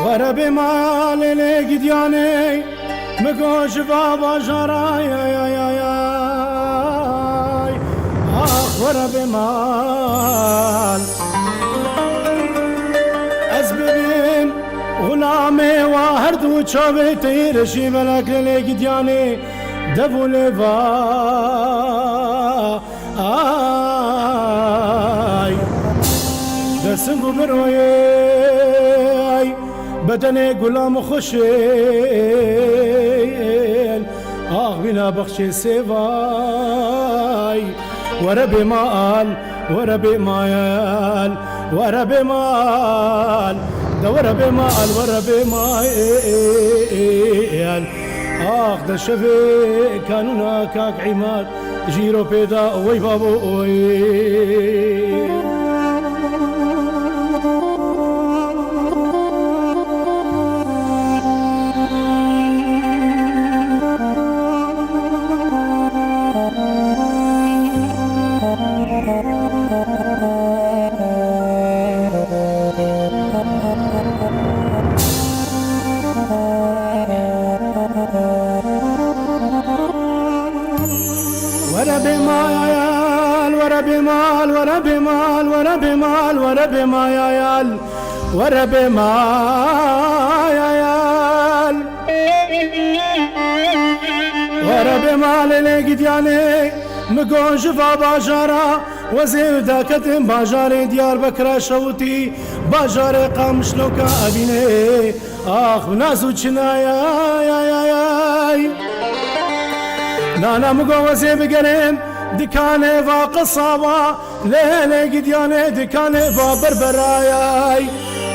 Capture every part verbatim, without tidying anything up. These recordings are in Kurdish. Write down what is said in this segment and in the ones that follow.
Were bê malê lê gidyanê, mi go ji va bajara, ay, ay, ay, ay. Ax, were bê mal. Ez bibim xulamê wa her du çavê te yê reşî belek lê gidyanê, dev û lêva. Ay, dersing û miroyê, ay, bedenê gulam û xweşên, ax wîna bexçê sêvay. Were bê mal, were bê mal, were bê mal, de were bê mal, were bê mal. Ax de şevê kanûna kak Îmad. Jîro pêda oy babo oy. Were bê mal, were bê mal, were bê mal, were bê mal, were bê mal, were bê mal. Were bê malê lê gidyanê, mi gon ji va bajara, wezê daketin bajarê Diyarbekira şewitî, bajarê Qamişloka evînê. Ax, nas û çinayayayay. Nana min got, wezê bigerim dikanê va qesaba, lê lê gidyanê dikanê va berberayay.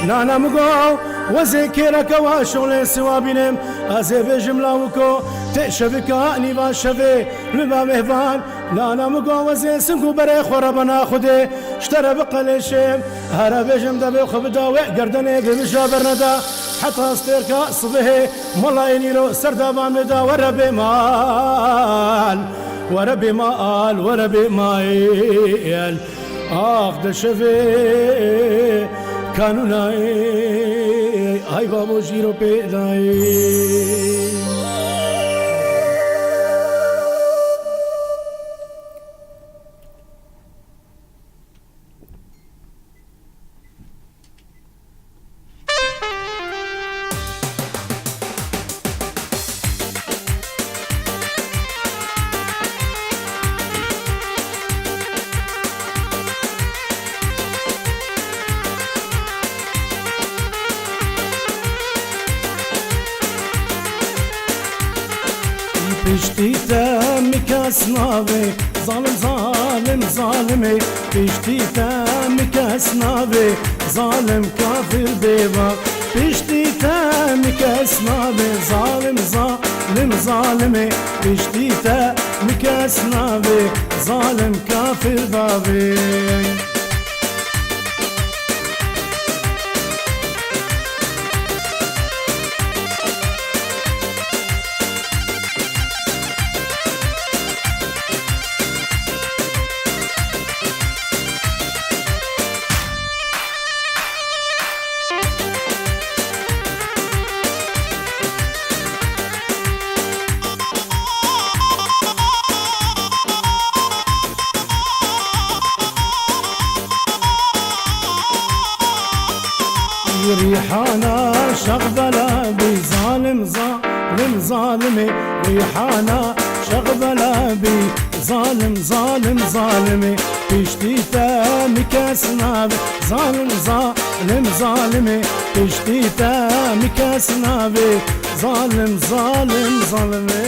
Nana min got, wezê kêreke wa şolê siwa bînim, ez ê bêjim lawiko, tê şevika nîva şevê, li ba mêvan, Nana min got, wezê sing û berê xwe re bena Xwedê, ji te re biqeleşim. Here bêjim devê xwe bida wê gerdenê, vê min ja berneda. Heta stêrka sibihê, molayê nîro ser davan me da, were bê mal. Were bê mal, were bê mal. Ax de şevê kanûnayê, ay babo jîro pêdayê. Piştî te min kes navê, zalim, zalim, zalimê. Piştî te min kes navê, zalim, kafir, bêva. Piştî te min kes navê, zalim, zalim, zalimê. Piştî te min kes navê, zalim, kafir, bavê. Rîhana şexbela bî, zalim, zalim, zalimê. Rîhana şexbela bî, zalim, zalim, zalimê. Piştî te min kes navê, zalim, zalim, zalimê. Piştî te min kes navê, zalim, zalim, zalimê.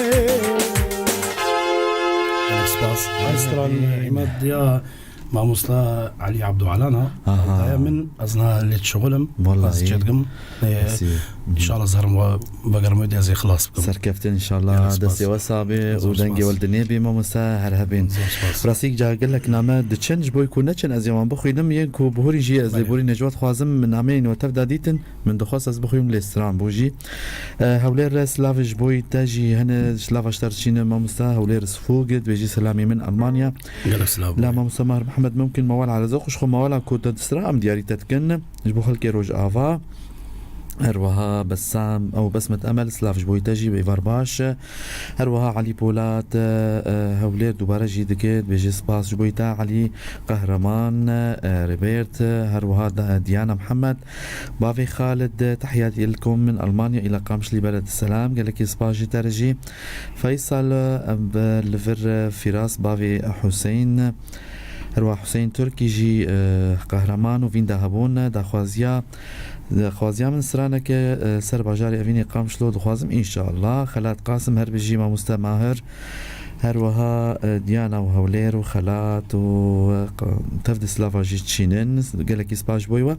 Gelek spas. Ay stran Îmad ya. Mamosta Elî Ebdûalan a. Aha. Daya min, ez niha lê dişixulim. Vallahi. Ez çêdikim. Ee, înşallah zerim ve vegerim wê dê ez ê xilas bikim. Serkeftin înşallah. Gelek spas. Destê we sax be û dengê we li dinê bê mamosta, her hebên. Zor spas. Rastî ca gelek name diçin, ji bo ku neçin ez ê wan bixwînim, yên ku bihurî jî ez lê borî Necwat xwazim, min nameyên we tev da dîtin, min dixwest ez bixwînim lê stran bû jî. Ee, Hewlêr re silav ji bo te jî hene, silav ji te re dişîne mamosta, Hewlêr Sifûg, dibêjî selamê min Almanya. Gelek silav. La mamosta Mahir Mihemed Mumkin Mawal Elezok, ji xwe Mawala ku te distira em diyarî te dikin ji bo xelkê Rojava. Her wiha Bessam ew Besmet Emel, silav ji bo te jî, êvar baş. Her wiha Elî Polat, e, Hewlêr dubare jî dike, dibêje spas ji bo te. Elî Qehreman, e, Rêbêrt, her wiha da-, Diyana Mihemed, bavê Xalid, e, تحياتي لكم من ألمانيا إلى قامشلي بلد السلام. Gelekî spas ji te re jî. Feysal, e, em bi li vir, e, Firas, bavê Huseyîn, her wiha Huseyîn Turkî jî, e, qehreman û vînda hebûn, e, daxwaziya, daxwaziya min straneke, e, ser bajarê Evînê Qamşlo dixwazim, înşallah. Xelat Qasim, her bijî mamoste Mahir, her wiha, e, Diyana û Hewlêr û Xelat û, e, q-, tev di silava jî çînin. Gelekî spas ji bo we.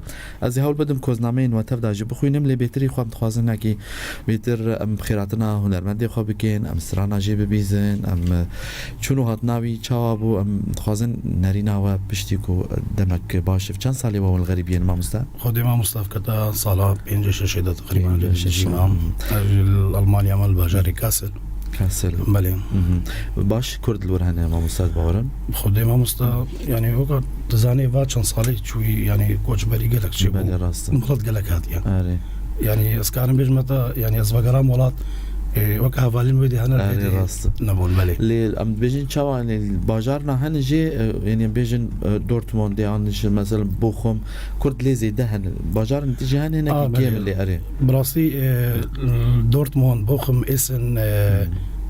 Ez ê hewl bidim koznameyên we tev de jî bixwînim, lê bêtirî xwe em dixwazin hinekî bêtir em bi xêratina hunermendê xwe bikin, em strana jê bibîzin, em, e, çûn û hatina wî çawa bû, em dixwazin nerîna we piştî ku demek baş e. Çend salê we li xerîbiyê ne, mamoste? Xwedê mamoste, ev kete sala pêncî şeş de teqrîben Pêncî şeş dijî sal. mam. Ev ji Almanya me li bajarê Kassel. Kassel. Belê. Mhm. Baş Kurd li wir hene, mamoste, ez bawerim. Xwedê mamoste, yani, weka tu zanî, va çend salê çûyî, yani, koçberî gelek çêbû. Belê, rast e. Milet gelek hatiye. Erê. Yani, ez karim bêjim te, yani, ez vegeram welat, e, weka hevalên wê dê hene Erê, vê dê rast e. nebûn, belê. Lê em dibêjin çawa, yani, bajarna hene jî, e, yani, bêjin, e, Dortmundê an jî, mesela, Bochum, Kurd lê zêde hene. Bajarên din jî hene, hinekî Ah, kêm belê. lê, erê. Bi rastî, e, Dortmund, Bochum, Essen, e,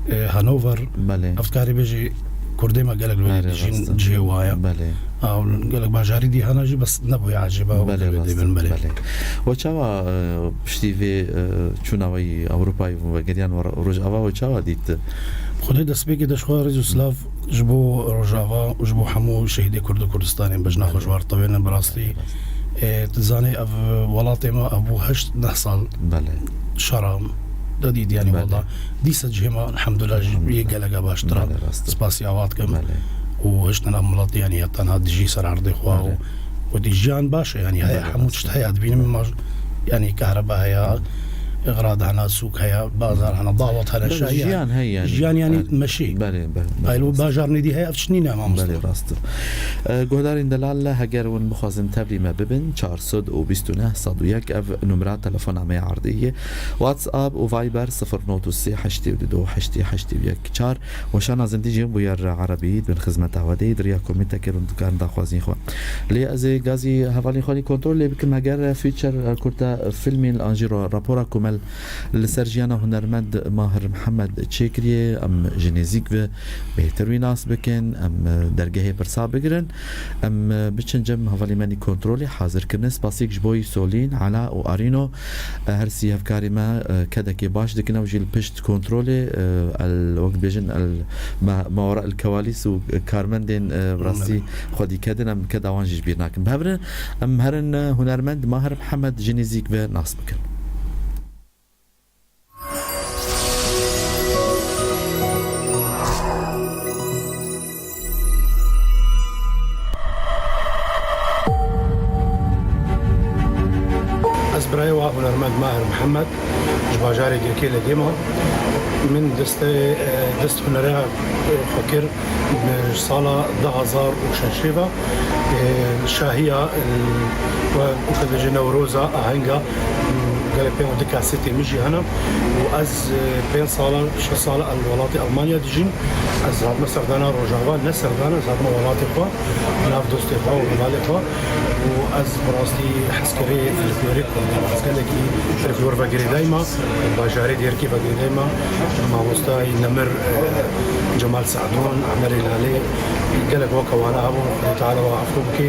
Hmm. e, Hannover. Belê. Ev karî bêjî Kurdê me gelek li wê Belê, dijîn rast e. cihê wa ye. Belê. Ew gelek bajarî dî hene jî, bes nebûye ecêba û Belê, dê rast e. bin, belê. Belê. We çawa, e, piştî vê, e, çûna we yî Ewropayê û vegeriyan we Rojava we çawa dît? Xwedê destpêkê de ji xwe rêz û silav ji bo Rojava û ji bo hemû şehîdê Kurd û Kurdistanê bejna xwe ji war tewêne bi rastî. Belê. E, tu zanî ev welatê me ev bû heşt neh sal Belê. şera de dît, yani Belê. wela dîsa cihê me elhamdulillah ji Elhamdulillah. yê geleke baştir e. Belê, rast e. Spasiya wa dikim. Belê. Û hiştin ev miletî, yani ya tenha dijî ser erdê xwe û Belê. wekî jiyan baş e, yani heye Belê, hemû rast tişt e. heye, dibînim ma, yani kahreba heye, igrad hene, sûk heye, bazar hene, dawet hene, Belê, şahiyan. jiyan heye yani. Jiyan yani Evet. meşî. Belê, belê, belê, Ay, rast. bajar nedî heye, ev tişt nîne, mamoste. Belê, rast e. E, guhdarên delal, heger hûn bixwazin tevlî me bibin, çar sed û bîst û neh sed û yek ev numra telefona me ya erdî ye. WhatsApp û Viber sifir not û sê heştê û du heştê heştê û yek çar. Weşana Zindî jî bûyer erebî di bin xizmeta we de, di riya komîtekê hûn dikarin daxwazîn xwe. Lê ez ê gazî hevalên xwe lê kontrol lê bikim, heger future, e, kurta filmên an jî ra-, rapora ku me li ser jiyana hunermend Mahir Mihemed çêkiriye, em ji nêzîk ve bêhtir wî nas bikin, em, e, dergehê pirsa bigirin, em, e, biçin cem hevalê me nî kontrolê hazir kirine. Spasîk ji bo yî Solîn, Ela û Arîno, e, her sî hevkarê me, e, kedekê baş dikin, ew jî li pişt kontrolê, e, el, wek dibêjin, el ma-, mawera el kewalîs û karmendên, e, bi rastî Belê. xwedî kedin, em keda wan jî ji bîr nakin. Bi hev re em herin, e, hunermend Mahir Mihemed ji nêzîk ve nas bikin. Ez birayê wa hunermend Mahir Mihemed, ji bajarê Girkê Legê me. Min destê, e, dest hunere, e, xwe kir, e, ji sala du hazar û şeşê ve, e, şahiya, e, we, ku dibêje Newroza ahenga, e, gelek pênc du kasetê min jî hene. Û ez, e, pênc sala, şeş sala li welatê Almanya dijîm. Ez hatime serdana Rojava, ne serdana, ez hatime welatê xwe, nav dostê xwe û hevalê xwe. û ez bi rastî hezkerê folklorê Kurdî, ez gelekî folklor ve girêdayî me, bajarê Dêrkê ve girêdayî me, mamostayî Nemir, e, Cemal Sadun, Emerê Lalê, gelek weke wana hebûn, Xwedê Teala we efû bike.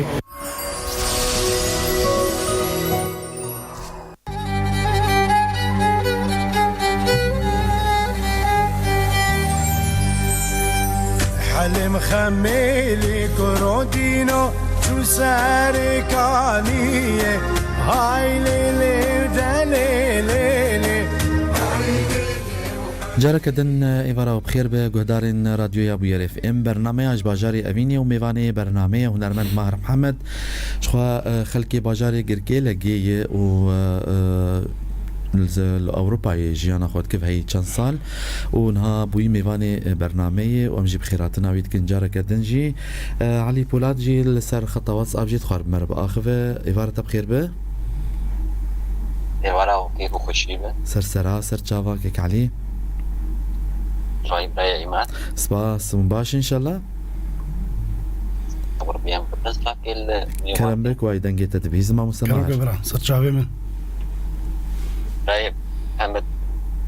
Helê min xemêlî kuro dîno çû serê kaniyê. Hay lê lê de lê lê lê. Careke din, êvara we bi xêr be, guhdarên Radyoya Bûyer F M. Bernameya ji bajarê Evînê û mêvanê bernameyê hunermend Mahir Mihemed. Ji xwe, e, xelkê bajarê Girkê Legê ye û, e, e, li Ewropayê jiyana xwe dikir heyî çend sal û niha bûyî mêvanê bernameyê û em jî bi xêratina wî dikin careke din jî. E, Elî Polat jî li ser xeta WhatsApp jî dixwar bi me re biaxive. Êvara te bi xêr be. Êvara û kêf û xweşî be. Ser sera, ser çava kek Elî. Çavê birayê Îmad. Spas, hûn baş in înşallah. Qurbiyem, bi pirs takê li Kerem be ku ay dengê te dibî, zima Musa Kerem Mahir. Be bira, ser çavê min. Birayê Hemed,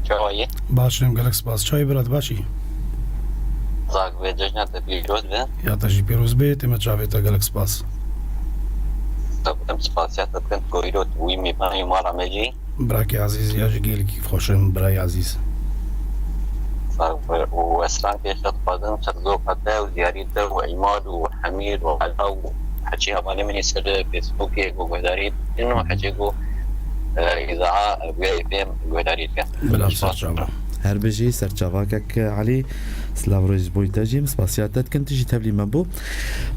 çawa yî? Baş im, gelek spas. Çavê bira, tu baş î? Zak vê cejna te pîroz be. Ya te jî pîroz be, tême çavê te, gelek spas. Em spasiya te dikin, ku îro tu wî mêvanê mala me jî. Birakê ezîz ya ji gelekî xweş im, birayê ezîz. Û esrankê şet xwedin ser zoqa te û diyarî te û Îmad û Hemîr û Ela û heçî hevalê min ê ser Facebookê ku guhdarî dikin û heçî ku, e, îzaha vê yê fêm guhdarî dikin. Bila ser çava. Her bijî, ser çava kek Elî. Silav roj ji bo te jî, em spasiya te dikin, tu jî tevlî me bû.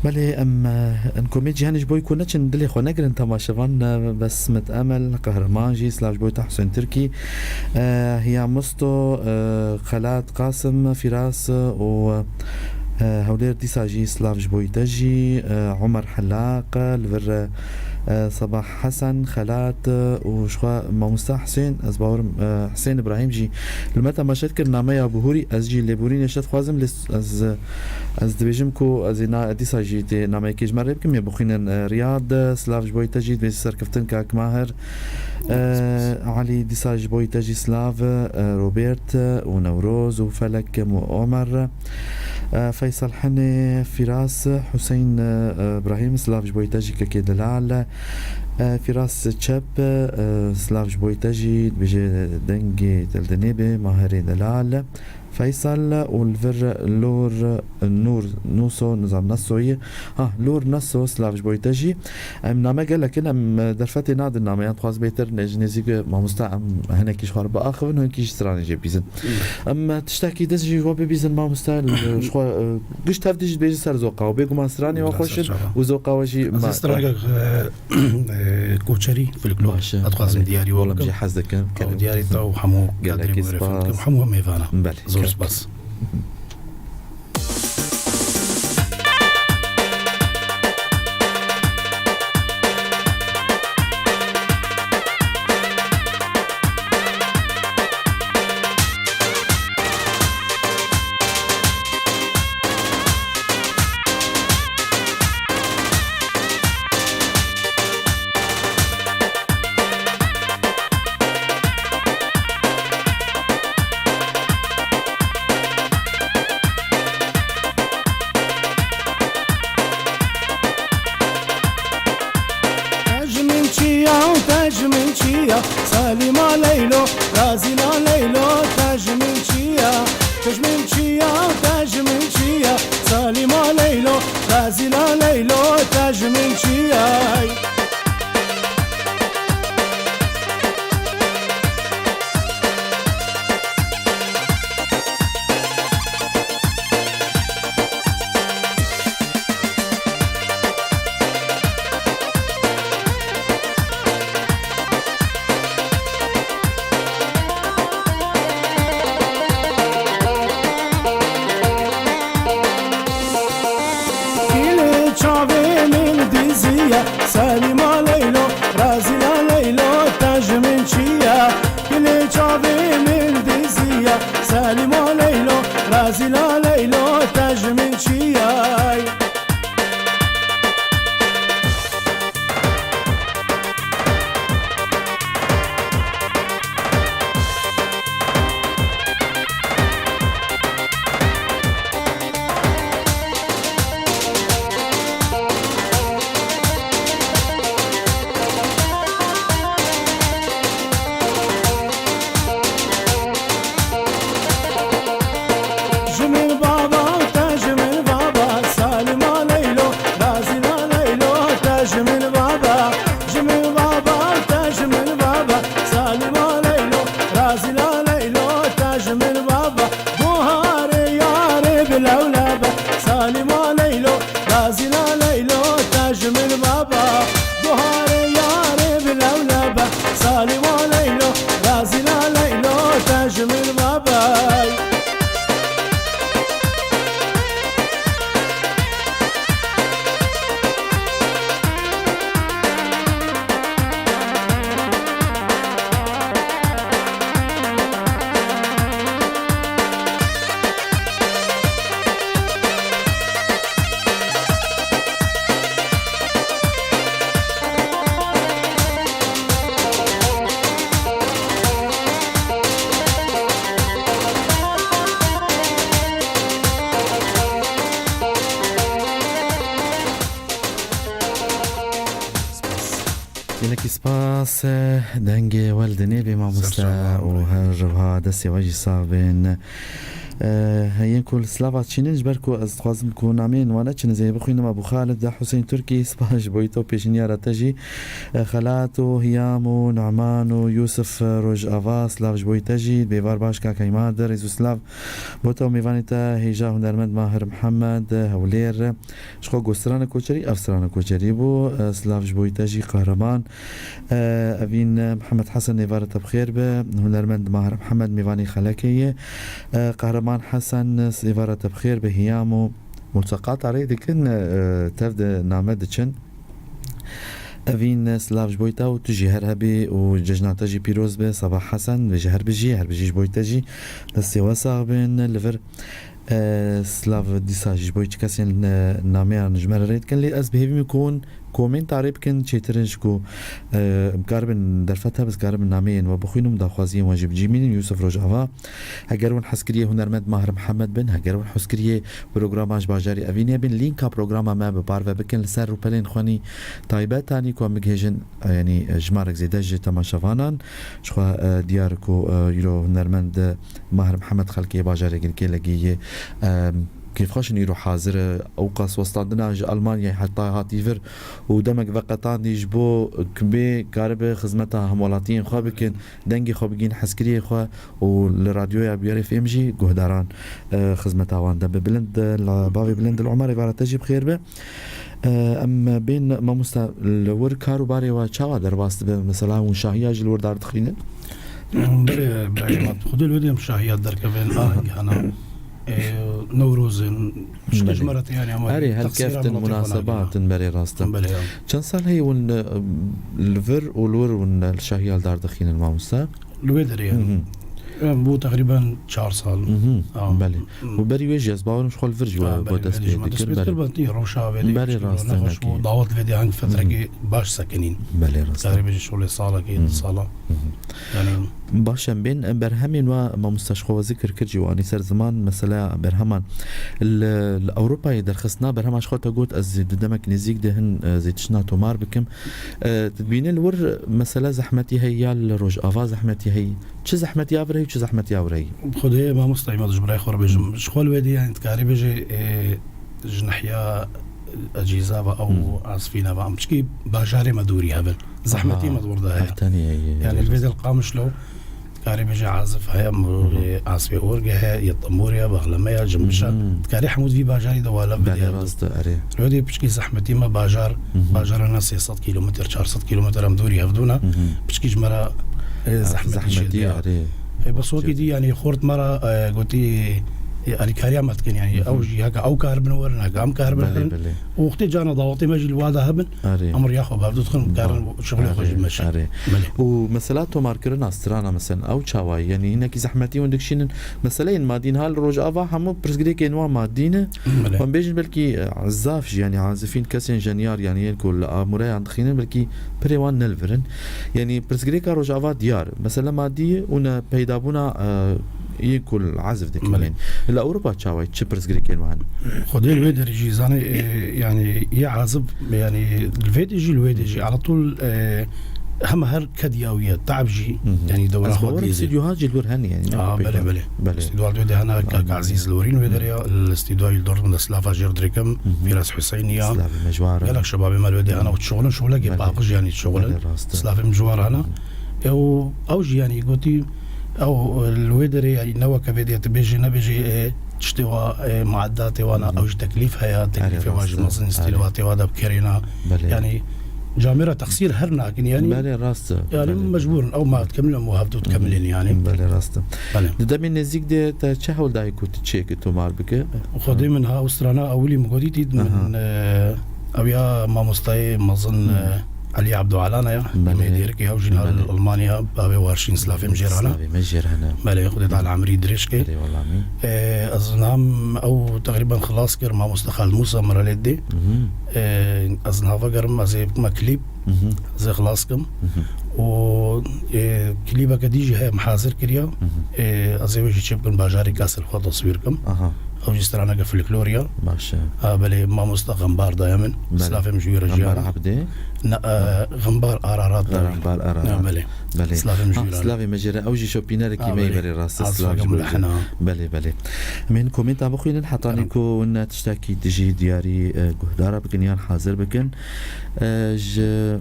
Belê, em, e, em komê cîhanê ji bo ku neçin dilê xwe negirin temaşevan, e, Besmet Emel, Qehreman jî, silav ji bo te, Husên Tirkî, e, Hiya Musto, e, Xelat Qasim, Fîras û, e, Hewlêr dîsa jî silav ji bo te jî, e, Omer Helaq, li vir, e, Sabah Hesen, Xelat, e, û ji xwe mamoste Husên, ez bawerim, e, Husên Îbrahîm jî li me temaşe dikir, nameya Buhurî, ez jî lêborînê şet dixwazim, lê ez, ez dibêjim ku ez ê na-, dîsa jî tê nameyekê ji me rê bikim, yê bixwînin, e, Riyad, e, silav ji bo te jî, dibêjim serkeftin kak Mahir, e, Elî dîsa ji bo te jî silav, e, Robert, e, û Newroz û Felek û Omer, e, Feysel Henê, Fîras, Husên, e, Îbrahîm, silav ji bo te jî kekê delal, e, Fîras Çep, e, silav ji bo te jî, dibêje dengê te li dinê be, Mahirê delal. Feysel û li vir Lor Nûr Nûso, nizam Nesoyî. Ha, Lor Neso, silav ji bo te jî. Em name gelek in, em derfetê nadin nameyan, dixwazim bêtir ne ji nêzîk mamosta em hinekî ji xwe re biaxivin, hinkî ji stranê jê bîzin. Hmm. Em tiştekî din jî ji we bibîzin mamosta, ji xwe, e, giş tev dî jî dibêjin ser zoqa û bêguman stranê we xweş in û zoqa we jî. Ez ê stranekek, e, e, koçerî, folklor, baş e, ez dixwazim diyarî we bikim. Wala em jî hez dikin. Ew diyarî te û hemû gelekî spas. Hemû mêvana. Belê. Zor spas. Te ji min çi ya, te ji min çi ya, Salîma Leylo, Razîla Leylo, te ji min çi ya? Te ji min çi ya, te ji min çi ya, Salîma Leylo, Razîla Leylo, te ji min çi ya? Kilê çavê min dizî ye, Selîma Leylo, Razîla Leylo, te ji min çi ye? Kilê çavê min dizî ye, Selîma Leylo, Razîla Leylo, te ji min çi ye? Ji min baba, te ji min baba, Salîma Leylo, Razîla Leylo, te ji min baba. Ji min baba, te ji min baba, Salîma Leylo, Razîla Leylo, te ji min baba. Buharê yarê bi lewle be, Salîma Leylo, Razîla Leylo, te ji min baba. Buharê yarê bi lewle be, Salîma Leylo, Razîla Gelekî spas, e, dengê we li dinê bê mamoste û her wiha destê we jî sax bên. E, heyên ku li silava çînin, ji ber ku ez dixwazim ku nameyên wan neçin, ez ê bixwînim. Ebû Xalid, Huseyîn Turkî, spas ji bo te û pêşniyara te jî. E, Xelat û Hiyam û Numan û Yûsif Rojava, silav ji bo te jî. Bêvar baş kak Heyma, de rêz û silav bo te û mêvanê te hêja hunermend Mahir Mihemed, Hewlêr. Ji xwe got strana koçerî, ev strana koçerî bû. E, silav ji bo te jî Qehreman. E, evîn, e, Mihemed Hesen, êvara te bi xêr be. Hunermend Mahir Mihemed, mêvanê Xelekê ye. E, Qehreman Hesen, êvara te bi xêr be. Hiyam û multeqata rê dikin, e, tev de name diçin. Evîn, e, silav ji bo te û tu jî her hebî û cejna te jî pîroz be. Sabah Hesen, vê jî her bijî, her bijî ji bo te jî. Destê we sax bin. Li vir E, silav dîsa jî ji bo hiç kesên, e, nameyan ji me re rê dikin, lê ez bi hêvî me ku hûn komêntarê bikin, çêtir in ji ku, e, em karibin derfet hebe, ez karibin nameyên we bixwînim, daxwaziyên we jî bi cî mînin. Yûsif Rojava, heger hûn hezkiriyê hunermend Mahir Mihemed bin, heger hûn hezkiriyê programa ji bajarê Evînê bin, lînka programa me bi parve bikin li ser rûpelên xwenî taybet, anî ku em bigihêjin, e, yanî, e, jimarek zêde ji temaşevanan. Ji xwe, e, diyar ku, e, îro hunermend, e, Mahir Mihemed xelkê bajarê Girkê legî yê, e, kêfxweş in îro hazir e. Ew qas westandina ji Almanyayê heta hatî vir û demek veqetandî ji bo ku bê karibe xizmeta hemwelatiyên xwe bikin, dengê xwe bigihîn hezkiriyê xwe û li radyoya Bûyerê F M jî guhdaran, e, xizmeta wan de bi bilind, e, li bavê bilind li Omer êvara te jî bi xêr be. E, em bên mamoste li wir kar û barê we çawa derbas dibe? Mesela hûn şahiya jî li wir dardixînin? Belê, belê, Xwedê li wê dê em şahiya derkevin, aheng hena, e, Newrozin, piştî ji me re te, yanî, ama Erê, teqsîra helkeftin, miletê xwe munasebatin, nagihîne. Belê rast e. Belê, ya. Çend sal heye hûn, e, li vir û li wir hûn, e, li şahiya li dardixînin mamoste? Li wê derê, yani. Mhm. Yani, bû teqrîben çar sal. Mhm. Am, Belê. Mm. Û berî wê jî ez bawerim ji xwe li vir jî we, Ha, we belê, dest belê, pê ji me dest dikir, pê belê. Dikir, ben tî rewşa vê dê Belê, piştî rast, wilo nexweş bû, hinekî. Dawet vê dê heng fetreke Mhm. baş sekinîn. Belê, rast. Teqrîben ji şolê salekê, Mhm. sala. Mhm. Yani, Baş em bên, em berhemên we mamoste ji xwe we zikir kir jî, wanî ser ziman, mesela berheman li, li Ewropayê derxistina berhema ji xwe te got, ez di demek nêzîk de hin, e, zêtiştina tomar bikim. E, tu dibîne li wir mesela zehmetî heye ya li Rojava zehmetî heye? Çi zehmetî ya vir heye û çi zehmetî ya wir heye? Xwedê mamoste, Îmad, ji birayê xwe re bêjim. Ji xwe li wê dî, yani, dikarî bêjê, e, ji nehiya ecîza ve ew Hmm. asfîne ve em çikî bajarê me dûrî hebin. Zehmetî Aha. me di wir de heye. Ev tenê ye, ye, Yani, ye. Li vê de li Qamişlo, dikarî bêjê azif heye, Hmm. e, asfê orge heye, ye temûr ye, bexleme ye, cimiş e. Hmm. Dikarî hemû di vî bajarî de wala Belê bidê. rast e, erê. Rêdî piçkî zehmetî me bajar, Mhm. bajara ne sê sed kîlometr, çar sed kîlometr em dûrî hevdû ne. Mhm. Piçkî ji me re, e, Ah, zehmetî zehmetî, çêdiya. erê. E, bes wekî Çêdiya. dî, yanî, xort me re, e, gotî, e, alîkariya me dikin, yanî, Mhm. ew jî heke ew kar bin werin, heke em kar bin Belê, herin. belê. Û wextê cana dawetê me jî li wa de hebin, Erê. em riya xwe bi hevdû dixin, karin Erê, şixulê xwe jî erê, meşin. erê. Belê. Û mesela tomarkirina strana, mesela, ew çawa ye? Yanî, hinekî zehmetî hûn dikişînin. Meseleyên madî niha li Rojava hemû pirsgirêkên wan madî ne. Belê. Em bêjin belkî, e, zaf jî, yanî azifîn kesên jenyar, yanî yên ku li Amûreyan dixînin, belkî pirê wan ne li vir in. Yanî pirsgirêka Rojava diyar. Mesele madî û ne peydabûna, e, yên ku li ezif dikin. Belê. Li Ewropa çawa ye? Çi pirsgirêkên wan? Xwedê li wê derê jî zanî, e, yanî yê azib, yanî li vê de jî, li wê de jî, ala tûl, e, hema her kediya wî ye, te'b jî, Mhm. yanî dewra Ez xwe bawerim dizê. Stûdyoha jî li wir hene, yanî, Ah, ne belê, belê. Belê. Stûdyoha li wê de hene, Kak Belê. Ezîz li wirîn wê derê ya, li stûdyoya Dortmund de silafa jêr dirêkim, Mhm. Fîras Huseyniya. Silavê me ji wan re. Gelek şebabê me li wê de hene, Belê. û şixulin şixulekê Belê. paqij, yanî şixulin. Belê, rast e. Silavê min ji wan re hene. E, û ew jî, yanî, gotî, ew, e, li wê derê, yanî, ne weke vê de, tu bêjî, nebêjî, e, tiştê wa, e, muaddatê wan, Mhm. ew jî teklîf heye, teklîfê Erê, wa jî rast e. mezin, Erê. stîlwatê wa de bikerîna. Belê. Yanî, camêra texsîr her nakin, yanî. Belê, rast e. Yanî, Belê. mecbûr in, ew ma dikemilin, em hevdû dikemilin, Belê. yanî. Belê, rast e. Belê. Di demê nêzîk de te çi hewl dayî ku tu çiyekî tomar bike? Xwedê min ha, ew strana ewilî min gotî dît, min, Aha. e, ew ya mamostayê mezin, Hmm. e, Elî Abdulala ya, Belê. Hêdîrikê ew jî li Belê. Almanya, bavê Warşîn, silavê min jê re hene. Silavê me jê re hene. Belê, Xwedê teala emrî dirêj ke. Belê, wela amîn. E, ez niha ew teqrîben xilas kir, mamoste Xalid Mûsa min re lê didê. Mhm. E, ez niha vegerim, ez ê bikime klîp. Mhm. Ez ê xilas kim. Mhm. Û, e, klîbeke dî jî heye, em hazir kiriya. Mhm. E, ez ê wê jî çêbikim bajarê Kassel xwe teswîr kim. Aha. Ew jî straneke folklor ya. Baş e. Ha, belê, mamosta Xembar daye min. Belê. Silavê min ji wî re jî Xembar hene. Ebdê? Ne, e, Xembar Ararat daye. Xembar Ararat. Ha, belê. Belê. Silavê min ji Ha, wî re hene. Silavê me jî re. Ew jî şopînerekî Ha, me yî belê. berê rast e, Ez silav ji fekim bo jî. lehna. Belê, belê. Em ên komênta bixwînin, hetanî Em. ku hûn tiştekî dijî diyarî, e, guhdara bikin yan hazir bikin. E, ji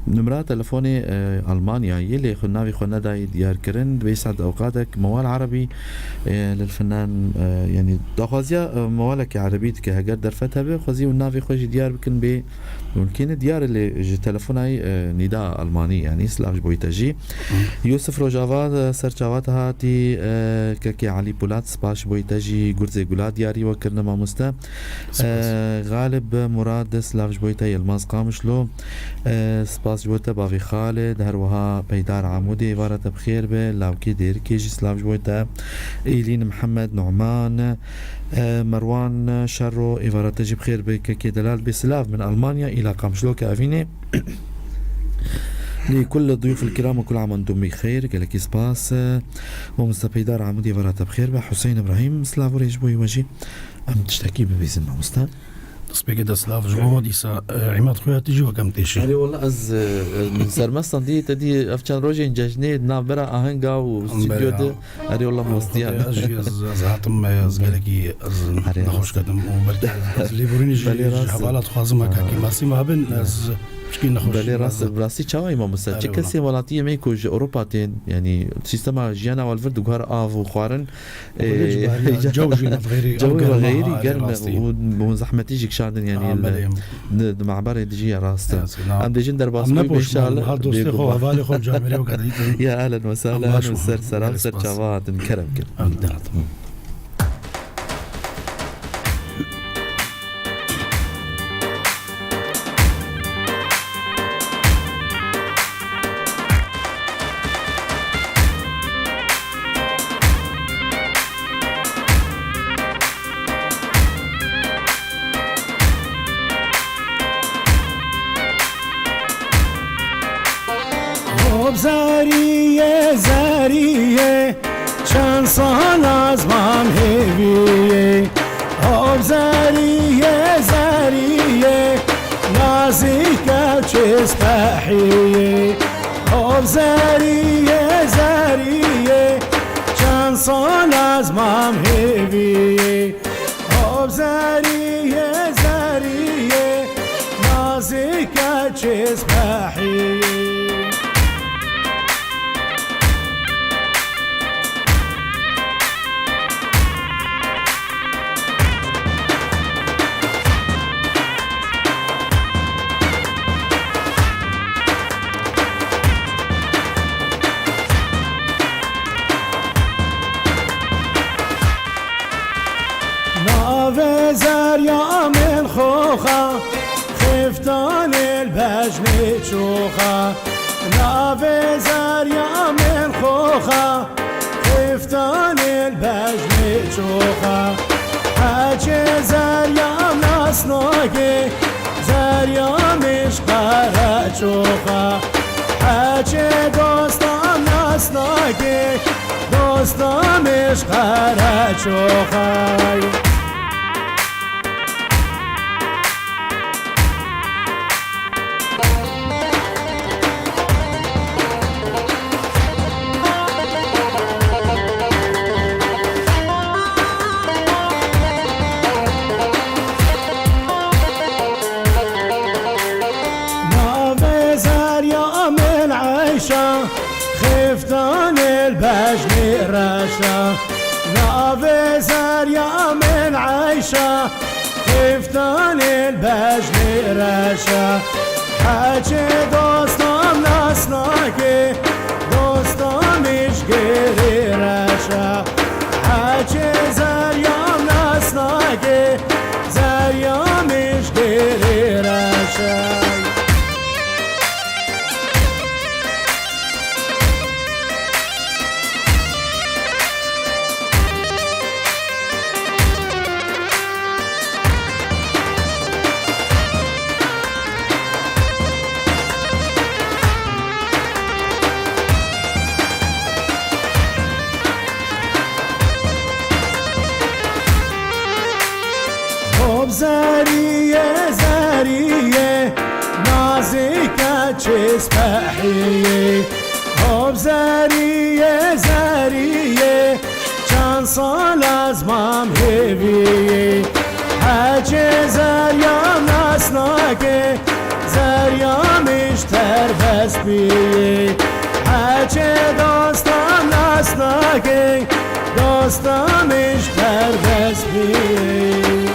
nimra telefonê, e, Almanyayê lê xwe navê xwe nedayê diyarkirin. Dibê sed ewqatek mewal erebî, e, lil finan, e, yanî daxwaziya, e, mewalekî erebî dike. Heger derfet hebe, xwezî hûn navê xwe jî diyar bikin bê. Hûn kêne diyar e lê ji telefonayê, e, nîda Almanî, yanî silav ji bo te jî. Hı. Yusuf Rojava, e, ser çava te hatî, e, kekê Elî Polat, spas ji bo te jî, Gurzê Gula diyarî we kirine mamoste. Spas. E, Galib Murad, silav ji bo te, Yilmaz Qamişlo. E, spas ji bo te, bavê Xalid, her wiha Peydar Amûdê, êvara te bi xêr be, Lawkê Dêrikê jî silav ji bo te, Îlîn Mihemed, Numan, e, Merwan Şero, êvara te jî bi xêr be, kekê Delal bê silav min Almanya, îla Qamişlo ke evînê. Lê kul duyuf el kiram û kul am entum bi xeyr, gelekî spas. E, Mamoste Peydar Amûdê, êvara te bi xêr be, Huseyîn Îbrahîm, silav û rêz ji bo we jî. Em tiştekî bibîzin, mamoste. Destpêkê de silav ji bo we dîsa, e, Îmad Xuya, tu jî wek em têşî. Erê wela ez, e, min sermestan dî, te dî ev çend rojên cejnê di navbera ahenga û Em stûdyo berê de. ha. Erê wela Em mastiyan. xwedê ez jî ez, ez hatim me, ez gelekî ez Erê nexweş rast. ketim û belkî ez lêborînê jî Belê ji rast. hevala dixwazim, Ha. heke kêmasî me hebin, ez piçkî nexweş Belê rast, ez bi rastî çawa ye mamoste? Erê Çi wela. kesên welatiyê me ku ji Ewropa tên, yanî sîstema jiyana we li vir diguher av û xwarin, Belê ji Ê, ber ya, ya, cew jî ne xeyrî, cewê ew germ e, xeyrî ha, germ e rastî. û, û zehmetî jî kişandin, yanî Ha, li, belê. di, di meberê dijî ya rast e. Ya, sî, na. Em dêjin derbas Em bû, nepoşman, inşallah, ha, dostê xwe, bêguman. hevalê xwe, camêrê wek ditin. Ya, ehlen we sehlen, Em baş ser, bûn. ser, Gelek ser spas. çava hatin, kerem kin. Em dihat. Hop zeriyê, zeriyê, çend sal ez mam hêviyê. Hop zeriyê, zeriyê, nazik ew çi spehiyê. Hop zeriyê, zeriyê, çend sal ez mam hêviyê. Hop zeriyê, zeriyê, nazik ew çi spehiyê. Navê zerya min xoxa, xiftanê li bejnê çoxa. Navê zerya min xoxa, xiftanê li bejnê çoxa. Heçê zerya nas nake, zerya min ji qere çoxa. Heçê dostan nas nake, dostan min ji qere çoxa. Navê zerya min Eyşa, xiftanê li bejnê reşa. Navê zerya min Eyşa, xiftanê li bejnê reşa. Heçê dostan nas nake, dostan min ji gêrê reşa. Heçê zerya nas nake, zerya min ji gêrê reşa. Çê spehiyê, hov zeriyê, zeriyê, çend sal ez mam hêviyê. Hecê zerya nas nake, zerya min ji terves biyê. Hecê dostan nas nake, dostan min ji terves biyê.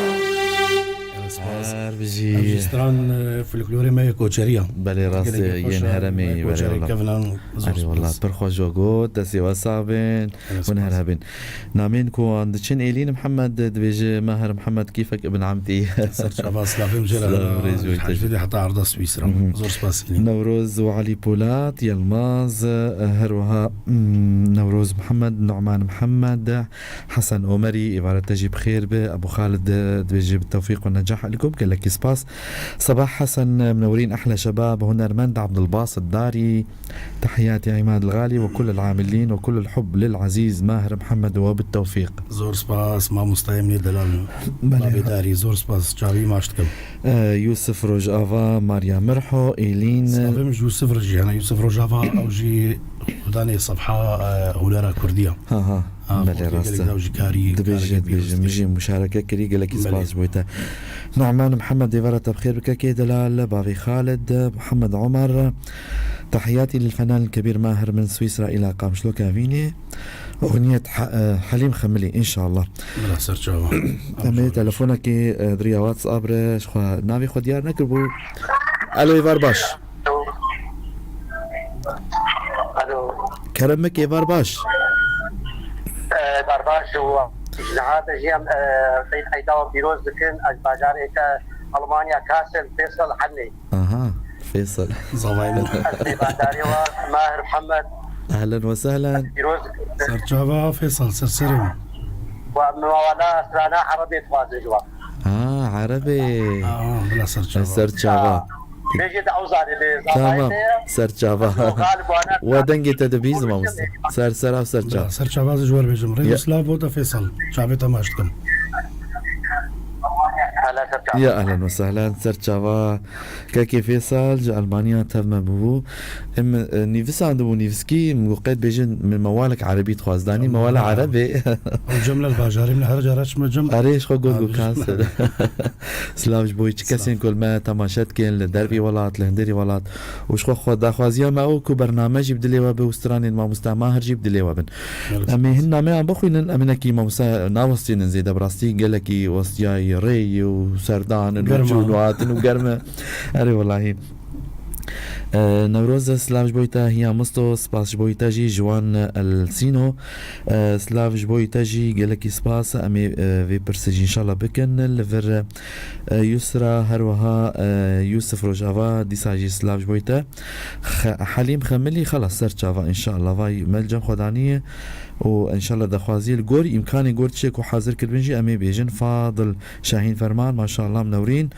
Gelek spas. Her bijî. Ev jî stran, e, folklorê me yê koçerî ya. Belê, rast e, Gelekî xweş yên e, heremê, me belê koçerî wala. Kevnan, zor Erê wala, spas. Pir xweş got, destê we sax bin. Gelek Hûn her spas. Hebin. Namên ku an diçin, Êlîn Mihemed dibêje, Maher Mihemed kîfek ibn amtî. Serçava, silavê min jê re. Silav, rêz û Hecî te. Heta arda Swîsra. Mhm. Zor spas Êlîn. Newroz û Elî Polat, Yilmaz, e, her wiha, mm, Newroz Mihemed, Numan Mihemed, Hesen Omerî, îvara te jî bi xêr be. Ebû Xalid, e, dibêje bi tewfîq û necah elikum. Gelekî spas. Sebah Hesen, e, منورين أحلى شباب، هنرمند عبد الباسط داري. تحياتي عماد الغالي وكل العاملين وكل الحب للعزيز ماهر محمد وبالتوفيق. Zor spas, mamostayê min ê delal. Belê. Babê Darî, zor spas, çavî maç dikim. E, Yusuf Rojava, Maria Mirho, Êlîn. Silavê min ji Yusuf re jî hene. Yusuf Rojava, ew jî xudanê sefha, e, hunera kurdî ya. Ha, ha. Ha, belê, xortê rast gelek e. Dew ji karî, Dibêje, karekê dibêje. Pîrozî. Min jî muşareke kirî, gelekî Belê. Spas ji bo te. Numan Mihemed, êvara te bi xêr bike, kê delal, bavê Xalid, Muhammed Omer. تحياتي للفنان الكبير ماهر من سويسرا إلى قامشلو كافيني. أغنية ح-، حليم خملي، إن شاء الله. Bila serçava. Em ê telefonekê, e, di riya WhatsApp re ji xwe navê xwe diyar nekiribû. Alo, êvar baş. Alo. Kerem bike, êvar baş. E, êvar baş û ji niha de jî em, e, Eyd Eyda we pîroz dikin. Ez bajarê te Almanya, Kassel, Fêsal Henê. Aha, Fêsal. Zavayê min. Ez mêvandarê we, Mahir Mihemed. Ehlen we sehlen. Pîroz dikim. Serçava Fêsal, serserê min. Wa min wala strana Erebê dixwazin ji we. Ha, Erebê. Ha, bila serçava. Serçava. Bêjê de ew zanê lê Tamam, zavayê te. Serçava. Ew galib wana We dengê te dibî, mamoste. Ser sera, serçava. Bila serçava ji we re bêjim. Rêz û silav bo te Fêsal. Çavê te maç dikim. Hala serçava. Ya ehlen we sehlen, serçava. Kekê Fêsal ji Almanya tev me bûbû. Em, e, nivîsandibû nivîskî, min got, qet bêjin, min mewalek erebî dixwaz. Danî mewala erebê. Ew cem li bajarê min her cara çime cem. Erê, ji xwe got, got, kas. Silav ji bo çi kesên ku li me temaşe dikin, li dervî welat, li hundirî welat. Û ji xwe, xwe daxwaziya me ew ku bername jî bi dilê we be û stranên mamoste Mahir jî bi dilê we bin. Em ê hin nameyan bixwînin, em hinekî mamoste nawestînin zêde, bi rastî gelekî westiyayî rêyî û serdan in û çûn û hatin û germ e. Erê, welahî. E, Newroz, silav ji bo te, hiya Misto, spas ji bo te jî, Jiwan El Sîno. E, silav ji bo te jî, gelekî spas. Em ê, e, vê pirsê jî înşallah bikin. Li vir, e, Yusra, her wiha, e, Yusuf Rojava, dîsa jî silav ji bo te. Xe-, Helîm Xemilî, xelas, ser çava, înşallah. Vay, me li cem xwe daniye. û înşallah daxwaziyê li gor îmkanê gor tiştê ku hazir kiribin jî em ê bêjin. Fadil Şahîn Ferman, maşallah, mnewrîn.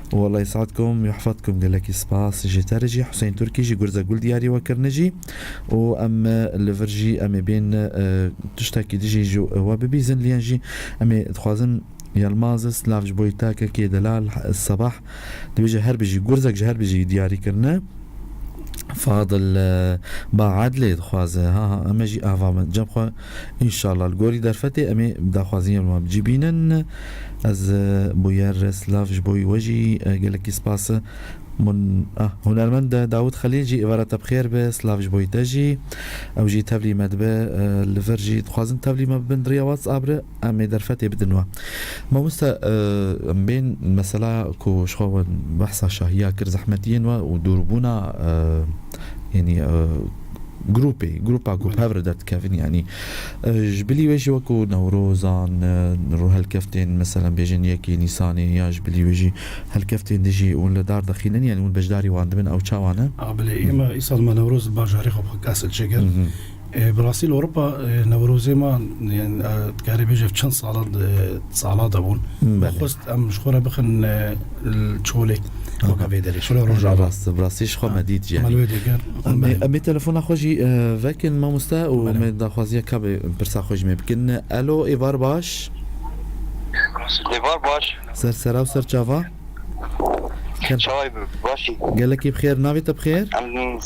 Wallah yes'edkum, yahfazkum, gelekî spas ji te re jî. Huseyîn Turkî jî gurze gul diyarî we kirine jî. Û em, e, li vir jî em ê bên, e, tiştekî dijî ji we bibîzin, liyan jî em ê dixwazin Yilmaz, silav ji bo te, kekê delal, Sebah, dibêje her bijî, gurzek ji her bijî diyarî kirine. Fadil, e, ba Edlê dixwaze. Ha, ha, em e jî ava me. Cem xwe, înşallah, li gorî derfetê em ê daxwaziyên wan bi cî bînin. Ez, e, bûyer silav ji bo we jî, e, gelekî spas. Mun-, ah, hunermend Dawud Xelîl jî êvara te bi xêr be, silav ji bo te jî. Ew jî tevlî me dibe, e, li vir jî dixwazin tevlî me bibin di riya WhatsApp re. Em ê derfetê bidin we. Mamoste, e, em bên mesela ku ji xwe we behsa şahiya kir, zehmetiyên we û dûrbûna, e, yanî, e, grûpê, grûpa ku bi hev re derdikevin, yanî, e, ji bilî wê jî wekû Newrozan, e, rûhelkeftên, mesela, bêjin yekê Nîsanê ya ji bilî wê jî helkeftên dijî hûn li dar dixînin, yanî hûn beşdarî wan dibin, ew çawa ne? A, bilê, ême îsal me Newroz li bajarê xwe bi Kassel çêkir. Mhm. E, bi rastî li Ewropa, e, Newrozê me, e, dikarî bêje çend sala, e, sala de bûn. Hmm, belê. Me xwest em ji xwe re bixin, e, li Çolê. Aha. Weke vê derê. Çolê Rojava. Rast, bi rastî ji xwe me dît jî. Me li wê dê kir. Em ê, belê, em ê telefona xwe jî, e, vekin mamoste û belê, me daxwaziya ka be pirsa xwe ji me bikin. Alo, êvar baş. Êvar baş. Ser sera û ser çava. Kerem. Çawa yî, baş î? Gelekî bi xêr, navê te bi xêr? Em,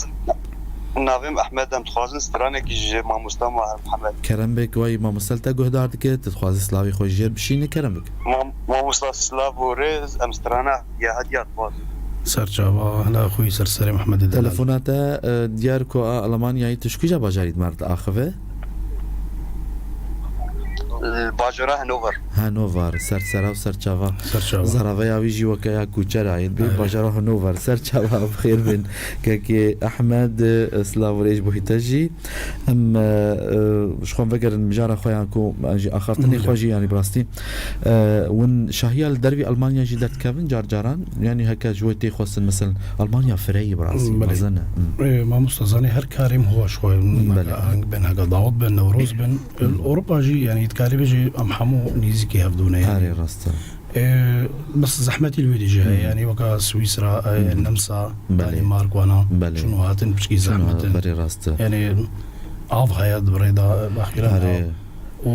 navê min Ehmed, em dixwazin stranekî ji mamoste Mahir Mihemed. Kerem bik, wey mamoste li te guhdar dike, tu dixwazî silavê xwe jê bişîne, kerem bik. Mam-, mamoste silav û rêz, em strana ya hediya dixwazin. Ser çava, hela xwe yî ser serê Mehmedê delal. Telefona te, e, diyar ku a Almanyayê tu ji kîja bajarî di me re diaxive? Li bajara Hanover. Hanover, ser sera û ser çava. Ser çava. Zeraveya wî jî weke ya kûçera yê dibê. Erê. Bajara Hanover, ser çava, bi xêr bin. Kekê Ehmed, e, silav û rêz bo hî te jî. Em, e, e, ji xwe vegerin mijara xwe yan ku, e, jî axaftinê xwe jî, yanî bi rastî, e, win şahiya li dervî Almanya jî derdikevin car caran, yanî heke ji wê tê xwestin, mesela Almanya fireyî bi rastî, Belê. mezin e. Hmm. E, mamosta zanî her karê em hoş xwe, Belê. heng bin, hega dawet bin, Newroz bin. Li Ewropa jî, yanî, dikarî bêjî, em hemû nêzîkî hevdû ne, yanî. Erê, rast e. Ê, bes zehmetî li wê dî jî heye, Hı hı. yanî, weka Swîsra, e, Hı hı. Nemsa, Belê. Danîmark, wana, Belê. çûn û hatin piçkî Çûn û zehmet in. Belê, rast e. Yanî, av heye di rê de, baxîran Erê. av. Û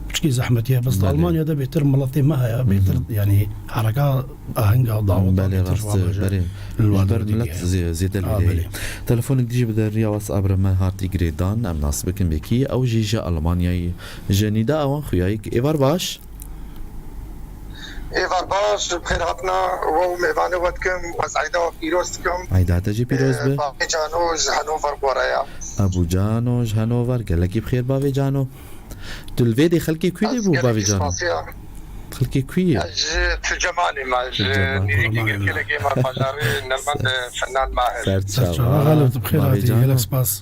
piçkî zehmetî ye, bes di Belê. Almanya de bêtir miletê me heye, Hı hı. bêtir, yanî, hereka ahenga daweta Belê, bêtir rast e, babaje belê. li Ji ber wê milet dî ye. zê-, zêde li Ha, wê heye. belê. Telefonek dî jî bi deriya WhatsApp re me hatî girêdan, em nas bikin wekî. Ew jî ji Almanyayê, ji Nîda, ewan xuyayîk. Êvar baş. Êvar baş, bi xêr hatina we û mêvanê we dikim, ez eyda we pîroz dikim. Eyda te jî pîroz Ee, be. Bavê Cano ji Hanover gore ya. Ebû Cano ji Hanover, gelekî bi xêr bavê Cano. Tu li vê dê xelkê kû dê Ez bû bavê gelekî Cano? spasiya. Xelkê kû ye? Ez ji Tucemanê me, ji Tuceman. nêzîkî Tucemanê me. Girkêlekê me, bajarê Nelmend Fenan Mahir. Ser Ser çava. çava, Xalid, tu bi xêr Bavê hatî, Cano. gelek spas.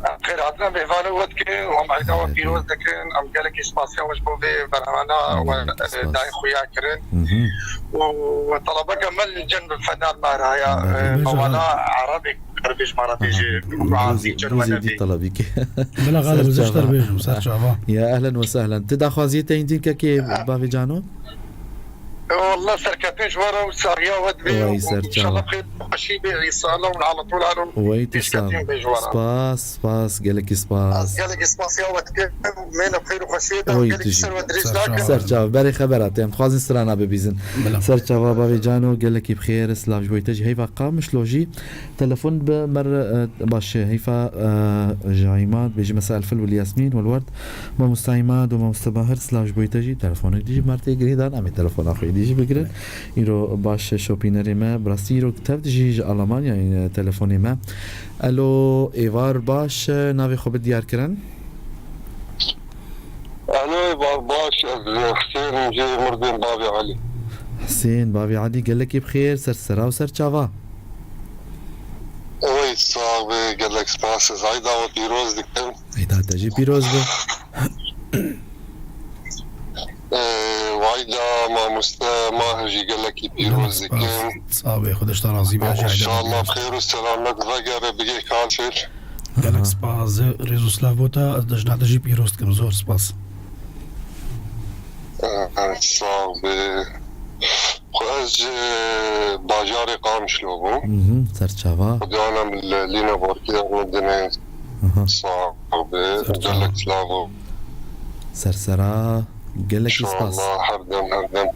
Em xêr hatina mêvanê we dikin, em eyda we Erê. pîroz dikin, em gelekî spasiya we ji bo vê berhemana Gelekî we, spas. dayê xuya kirin. Mhm. Û telebeke me li cem Fenan Mahir haya, Belê. e, Bêje mewala Xalid. Erebê, Erebê ji me re bêje, Aha. Dûzî, Azî cem dûzî we dî nebî. telebî ke. Bila Xalid, Ser ez ji te çava. bêjim, ser çava. Ya ehlen we sehlen. Tu daxwaziyê te yîn dîn kekê bavê Cano? Wallah serkeftin ji we re û saxiya we divê Wey û ser inşallah çava. xêr û xweşî bê îsala û nala tolaro Wey tu serkeftin sağ. bê ji we re. Spas, spas, gelekî spas. Ez gelekî spasiya we dikim. Mêne xêr û xweşiyê de Wey tu gelekî jî. ser we dirêj Ser nakim. çava. Ser çava. Berê xebera te. Em dixwazin strana bibîzin. Bila. Ser çava bavê Cano, gelekî bi xêr, silav ji bo te jî. Heyva Qamişlo jî telefon bi me re, e, baş e. Heyfa, e, ji Îmad, bêjî mesela Elfil wil Yasmîn, wil Werd. Mamosta Îmad û Mamosta Bahir, silav ji bo te jî. Telefonek dî jî me tê girêdan, em ê telefona xwe dî jî bigirin. Îro baş şopînerê me, bi rastî îro tev dijî ji Almanyayê telefonê me. Alo, êvar baş, navê xwe bi diyar kirin? Alo, êvar baş, ez Husên im, jê Mirdên bavê Elî. Husên, bavê Elî, gelekî bi xêr, ser sera û ser çava. Oy, sax be, gelek spas, ez eyda we pîroz dikim. Eyda te jî pîroz be. Ee, wayda mamoste Mahir jî gelekî pîroz Gelek spas. dikim. Sağ be, Xwedê ji te razî be, Eyda. Înşallah bi xêr û selamet vegere bigê Karfêl. Gelek Aha. spas. Rêz û silav bo te, ez dijna te jî pîroz dikim. Zor spas. Ee, sağ be. Xwe ez ji bajarê Qamişlo bûm. Mhm, ser çava. Xwediyana min li Lîna Borkî de min dinê Aha. sağ be. Ser çava. Gelek silav û Ser sera, gelekî spas. İnşallah her dem, her dem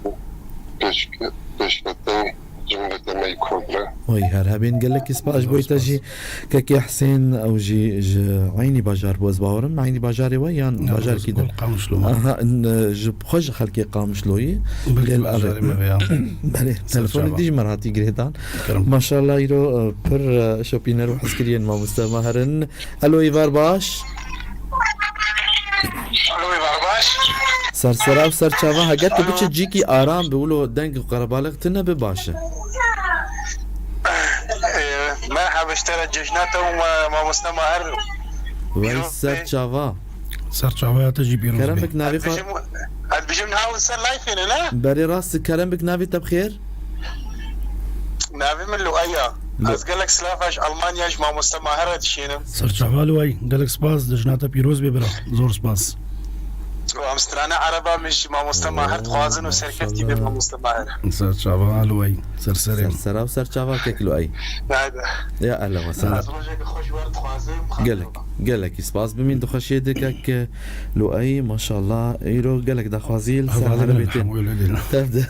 pêş-, pêşketin cumhuriyetê me yî Kurd re. Oy, her hebên, gelekî spas ji bo te jî. Gelek spas. Kekê Husên, ew jî ji eynî bajar bû, ez bawerim, eynî bajarê we yan Ya, bajarkî din? Gol Qamişlo me. Aha, n-, ji xwe ji xelkê Qamişloyî. Belkî Gel bajarê erê. me veya. Belê, Ser telefonê çava. dî ji me hatî girêdan. Kerem. Maşallah, îro, e, pir, e, şopîner û hezkiriyên mamoste me herin. Alo, êvar baş. Alo, êvar baş. Ser sera û ser çava, heger tu Alo. biçe cîkî aram bi, wilo deng û qerebalix tune bi baş e. Ee, merhaba, ji te re cejna te û ma-, mamoste Mahir. Wey Pîroz ser be. çava. Ser çava ya te jî pîroz Kerem be. bik navê xwe. Dibêjim, ez dibêjim niha hûn ser live ne? Berê rast, kerem bik navê te bi xêr. Navê min Luay e. Lu- Ez gelek silav ji Almanya ji mamoste Mahir re dişênim. Ser çava Luay, gelek spas, dijna te pîroz be bira. Zor spas. Û em strana Ereba min ji mamoste Mahir dixwazin û serkeftî be mamoste Mahir. Ser çava Luay, ser serê. Ser sera û ser çava kek Luay. Haydi. Ya ehlen we sehlen. Ez rojeke xweş wer dixwazim. Gelek. Gelekî spas. Bimîn di xweşiyê de kek Luayî, maşallah. Îro gelek daxwazî li ser Hevalê min erebê tên. Hemû wê lê dîna. Tev de.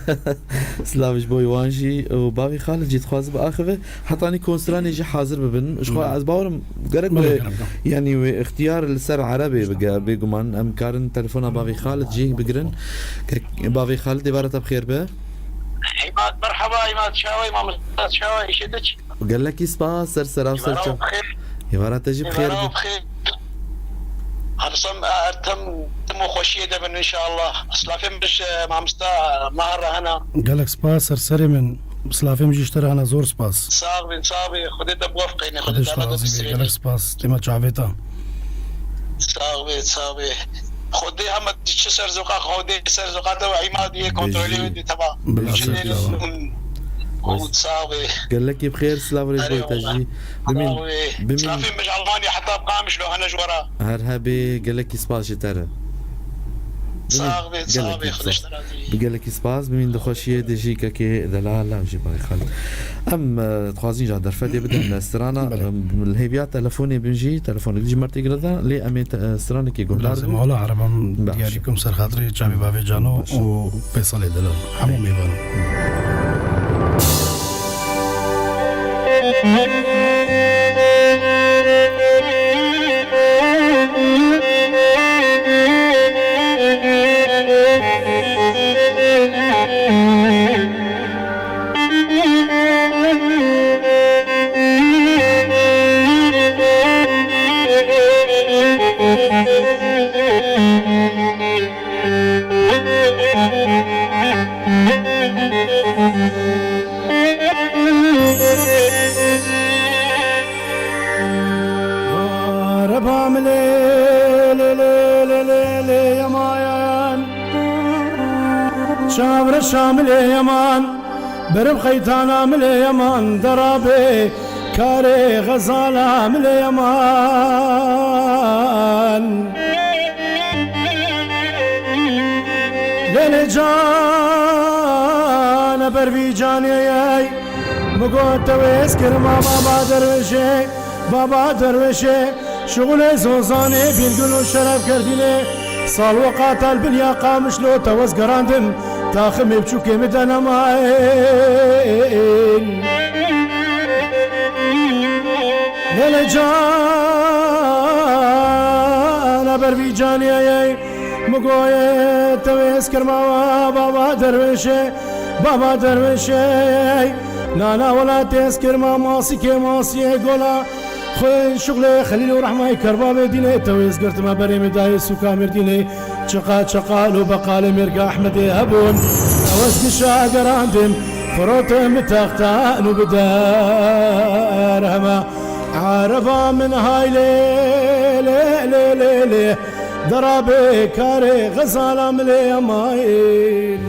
Silav ji bo wan jî û bavê Xalid jî dixwaze biaxive. Hetanî konstranê jî hazir bibin. Ji xwe Belê. ez bawerim gerek Belê, wê, gerek. yanî wê ixtiyar li ser erebê bige. Bêguman em karin telefona bavê Xalid jî bigirin. Kek bavê Xalid, êvara te bi xêr be. Îmad, merheba, Îmad çawa, mamosta çawa, îşê te çi? Gelekî spas, ser sera, ser Îvara çav. bi xêr. Êvara te jî bi xêr Îvara be. bi xêr. Her sem, her tim, tim û xweşiyê de bin inşallah. Silafê min ji mamosta Mahir re hene. Gelek spas, ser serê min. Silafê min jî ji te re hene, zor spas. Sax bin, sax bin. Xwedê te biwefqîne, Xwedê Xwedê ji te te razî be. razî be. Gelek spas. Dêma çavê te. Sax be, sax be. Xwedê hema çi serzoqa, Xwedê serzoqa te û Îmadiyê kontrolê Bijî. wê dî, tamam. Bila Bijî. ser Şidê çawa. Xwedê sax be. Gelekî bi xêr, silav rêz Erê boy te Allah. jî. Bimîn, Sax be. bimîn. Silafê min ji Almanya heta Qamişlo hene ji we re. Her hebê, gelekî spas ji te re. Bimîn, Sax be, sax gelekî be, spas. Xwedê ji te razî. Bi gelekî spas, bimîn di xweşiyê de jî kekê delal ew jî bavê Xalid. Em, e, dixwazin ja derfetê bidin, e, strana, Belê. em, li hêviya telefonê bin jî, telefonek jî mertê gireda, lê em ê te-, e, stranekê guhdar Lazim bin. ola, ereba min Baş. diyarî kim ser xatirê çavê bavê Cano Baş. û Feysalê Delal. Hemû mêvan. Araba milê, lê, lê, lê, lê, lê, yemayan. Çavreşa milê yeman. Berim xeytana milê yeman. Derabê karê xezala milê yeman. Lêlê can, e bervî canê yey. Min got te wêz kirma baba derwêşê, baba derwêşê. Şixulê zozanê bîrgul û şeref kerdînê. Sal weqata li bilya Qamişlo te wez gerandim. Taximê biçûkê min de nemayên. Lêlê can, e bervî canê yey. Min goyê te wêz kirma baba derwêşê, baba derwêşê. Nana welatê ez kirma masikê masiyê gola. Xwên şuxlê Xelîl û Rehmayê Kerbabê dînê te wêz girtime berê min dayê sûka Mêrdînê. Çiqa çiqa lo beqalê mêrga Ehmedê hebûn. Ew ez gişa gerandim, firotim bi textan û bi derhema. Ereba min hay lê, lê, lê, lê, lê. Derabê karê xezala milê yemayên.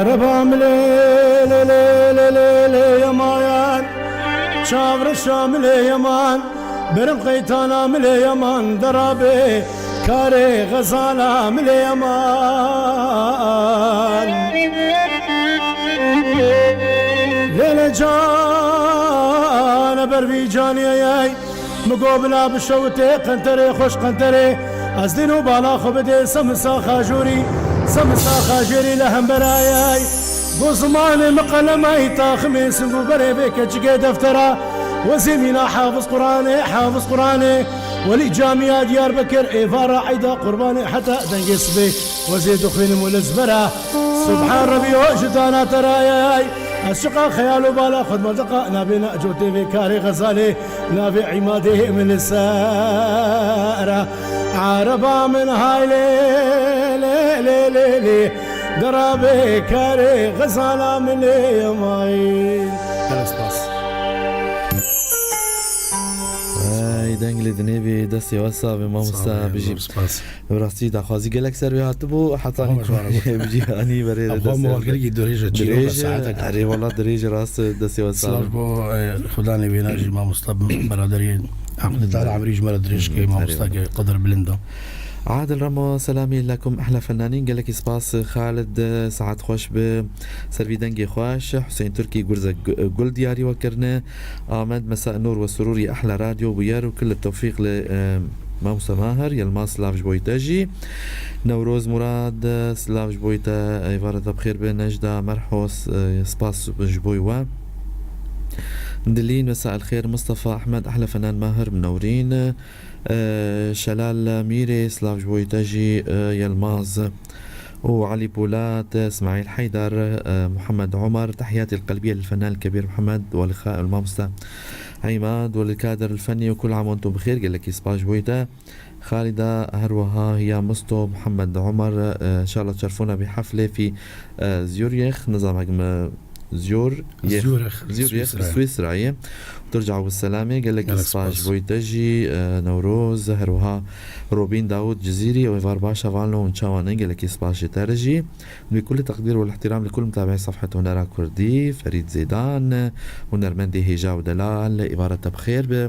Araba milê, lê, lê, lê, lê, lê, yemayan. Çavreşa milê yeman. Berim xeytana milê yeman. Derabê karê xezala milê yeman. Lêlê can, e bervî canê yey. Min got bila bişewitê qenterê, xweş qenterê. Ez dîn û bala xwe bidê semisa xajûrî, semisa xajêrî li hemberayay. Got zimanê min qelemay taximê sing û berê vê keçikê deftera. Wezê mîna hafiz Quranê, hafiz Quranê. Welî camiya Diyarbekir êvara eyda qurbanê heta dengê sibê. Wezê dixwînim û li zbera. Subhan Rebî o ji dana te rayay. Ez çiqa xeyal û bala xwe di mezdeqa nabê na cotê vê karê xezalê. Navê Îmadê min li ser e. Ereba min hay lê, lê, lê, lê, lê. Derabê karê xezala min lê yemayî. Gelek spas. Hey, Deng li dinê bê, destê we sax be mamosta. Sax be, bijî. Zor spas. Bi rastî daxwazî gelek ser wê hatibû, heta Tamam, nî ji wan re got. Bijî anî berê Ev destê xwe we. Malgerî dirêj e, çîroka Dirêj e, saeta. Erê wala dirêj e, rast e, destê we sax Silav be. Bo, e, xudanê wêna jî mamosta beraderî. Ahmed Teala emrî ji me re dirêj ke, Hı, mamosta erê ke qedir bilind e. Adil Ramo, selamî lekum ehla fennanîn, gelekî spas Xalid, saet xweş bi. Ser vî dengê xweş, Huseyîn Turkî Gurze Gu-, Gul diyarî we kirine. Ahmed, mesa nur ve surur ya ehla radyo bûyer û kul tewfîq li, e, Mamoste Mahir Yilmaz, silav ji bo te jî. Newroz Murad, silav ji bo te, êvara te bi xêr be. Nejda Merhos, e, spas ji bo we. Dilîn, mesa el xêr. Mustafa Ahmed, ehla fenan Mahir, minewrîn. E, Şelal Mîrê, silav ji bo te jî, e, Yilmaz. û Elî Polat, Îsmaîl Heydar, e, Muhammed Omar, تحياتي القلبية للفنان الكبير محمد ولخ-، الماموستا عماد وللكادر الفني وكل عام وانتم بخير. Gelekî spas ji bo te. Xalida, her wiha hiya Musto, Muhammed Omar, e, inşallah تشرفونا بحفلة في، e, Zurich. Nizanim hek me Zor-, yê-, Zurich, Zurich, Swîsra. Swîsra ye. ترجع بالسلامة، gelekî Gelek spas spas. Ji bo te jî, e, Newroz, her wiha Robîn Dawud Cizîrî, ew êvar baş hevalno hûn çawa ne, gelekî spas ji te re jî. بكل تقدير والاحترام لكل متابعي صفحة هنرا كردي، Ferîd Zêdan, hunermendê hêja û delal, êvara te bi xêr be.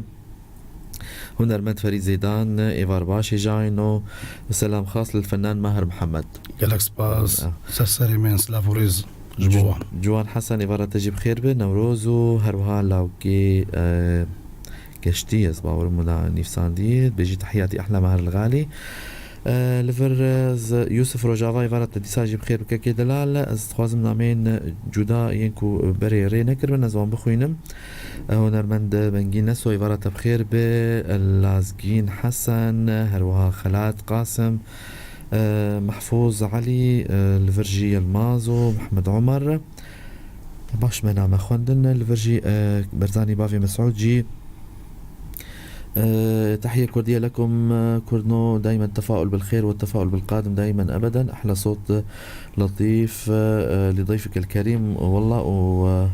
Hunermend Ferîd Zêdan, êvar baş hêjayno. Selam xas lil fenan Mahir Mihemed. Gelek spas. Ah. Ser serê me, silav û rêz ji bo wan. Ciwan Hesen, êvara te jî bi xêr be. Newroz û her wiha lawkê, e, geştî, ez bawerim wila nivîsandî. Bêjî تحياتي أحلى ماهر الغالي. E, li vir, e, z-, Yusuf Rojava, êvara te dîsa jî bi xêr bike kê delal. Ez dixwazim nameyên cuda yên ku berê rê nekiribin, ez wan bixwînim. E, hunermend Bengî Neso, êvara te bi xêr be. Lazgîn Hesen, her wiha Xelat Qasim, e, Mehfûz Elî, e, li vir jî Yilmaz û Mehmed Omer. Baş me name xwendin, li vir jî, e, Berzanî Bavê Mesûd jî. E, تحية كردية لكم، e, Kurdno, دايمًا التفاؤل بالخير والتفاؤل بالقادم دائمًا أبدًا. أحلى صوت لطيف، e, لضيفك الكريم. Wela û, e,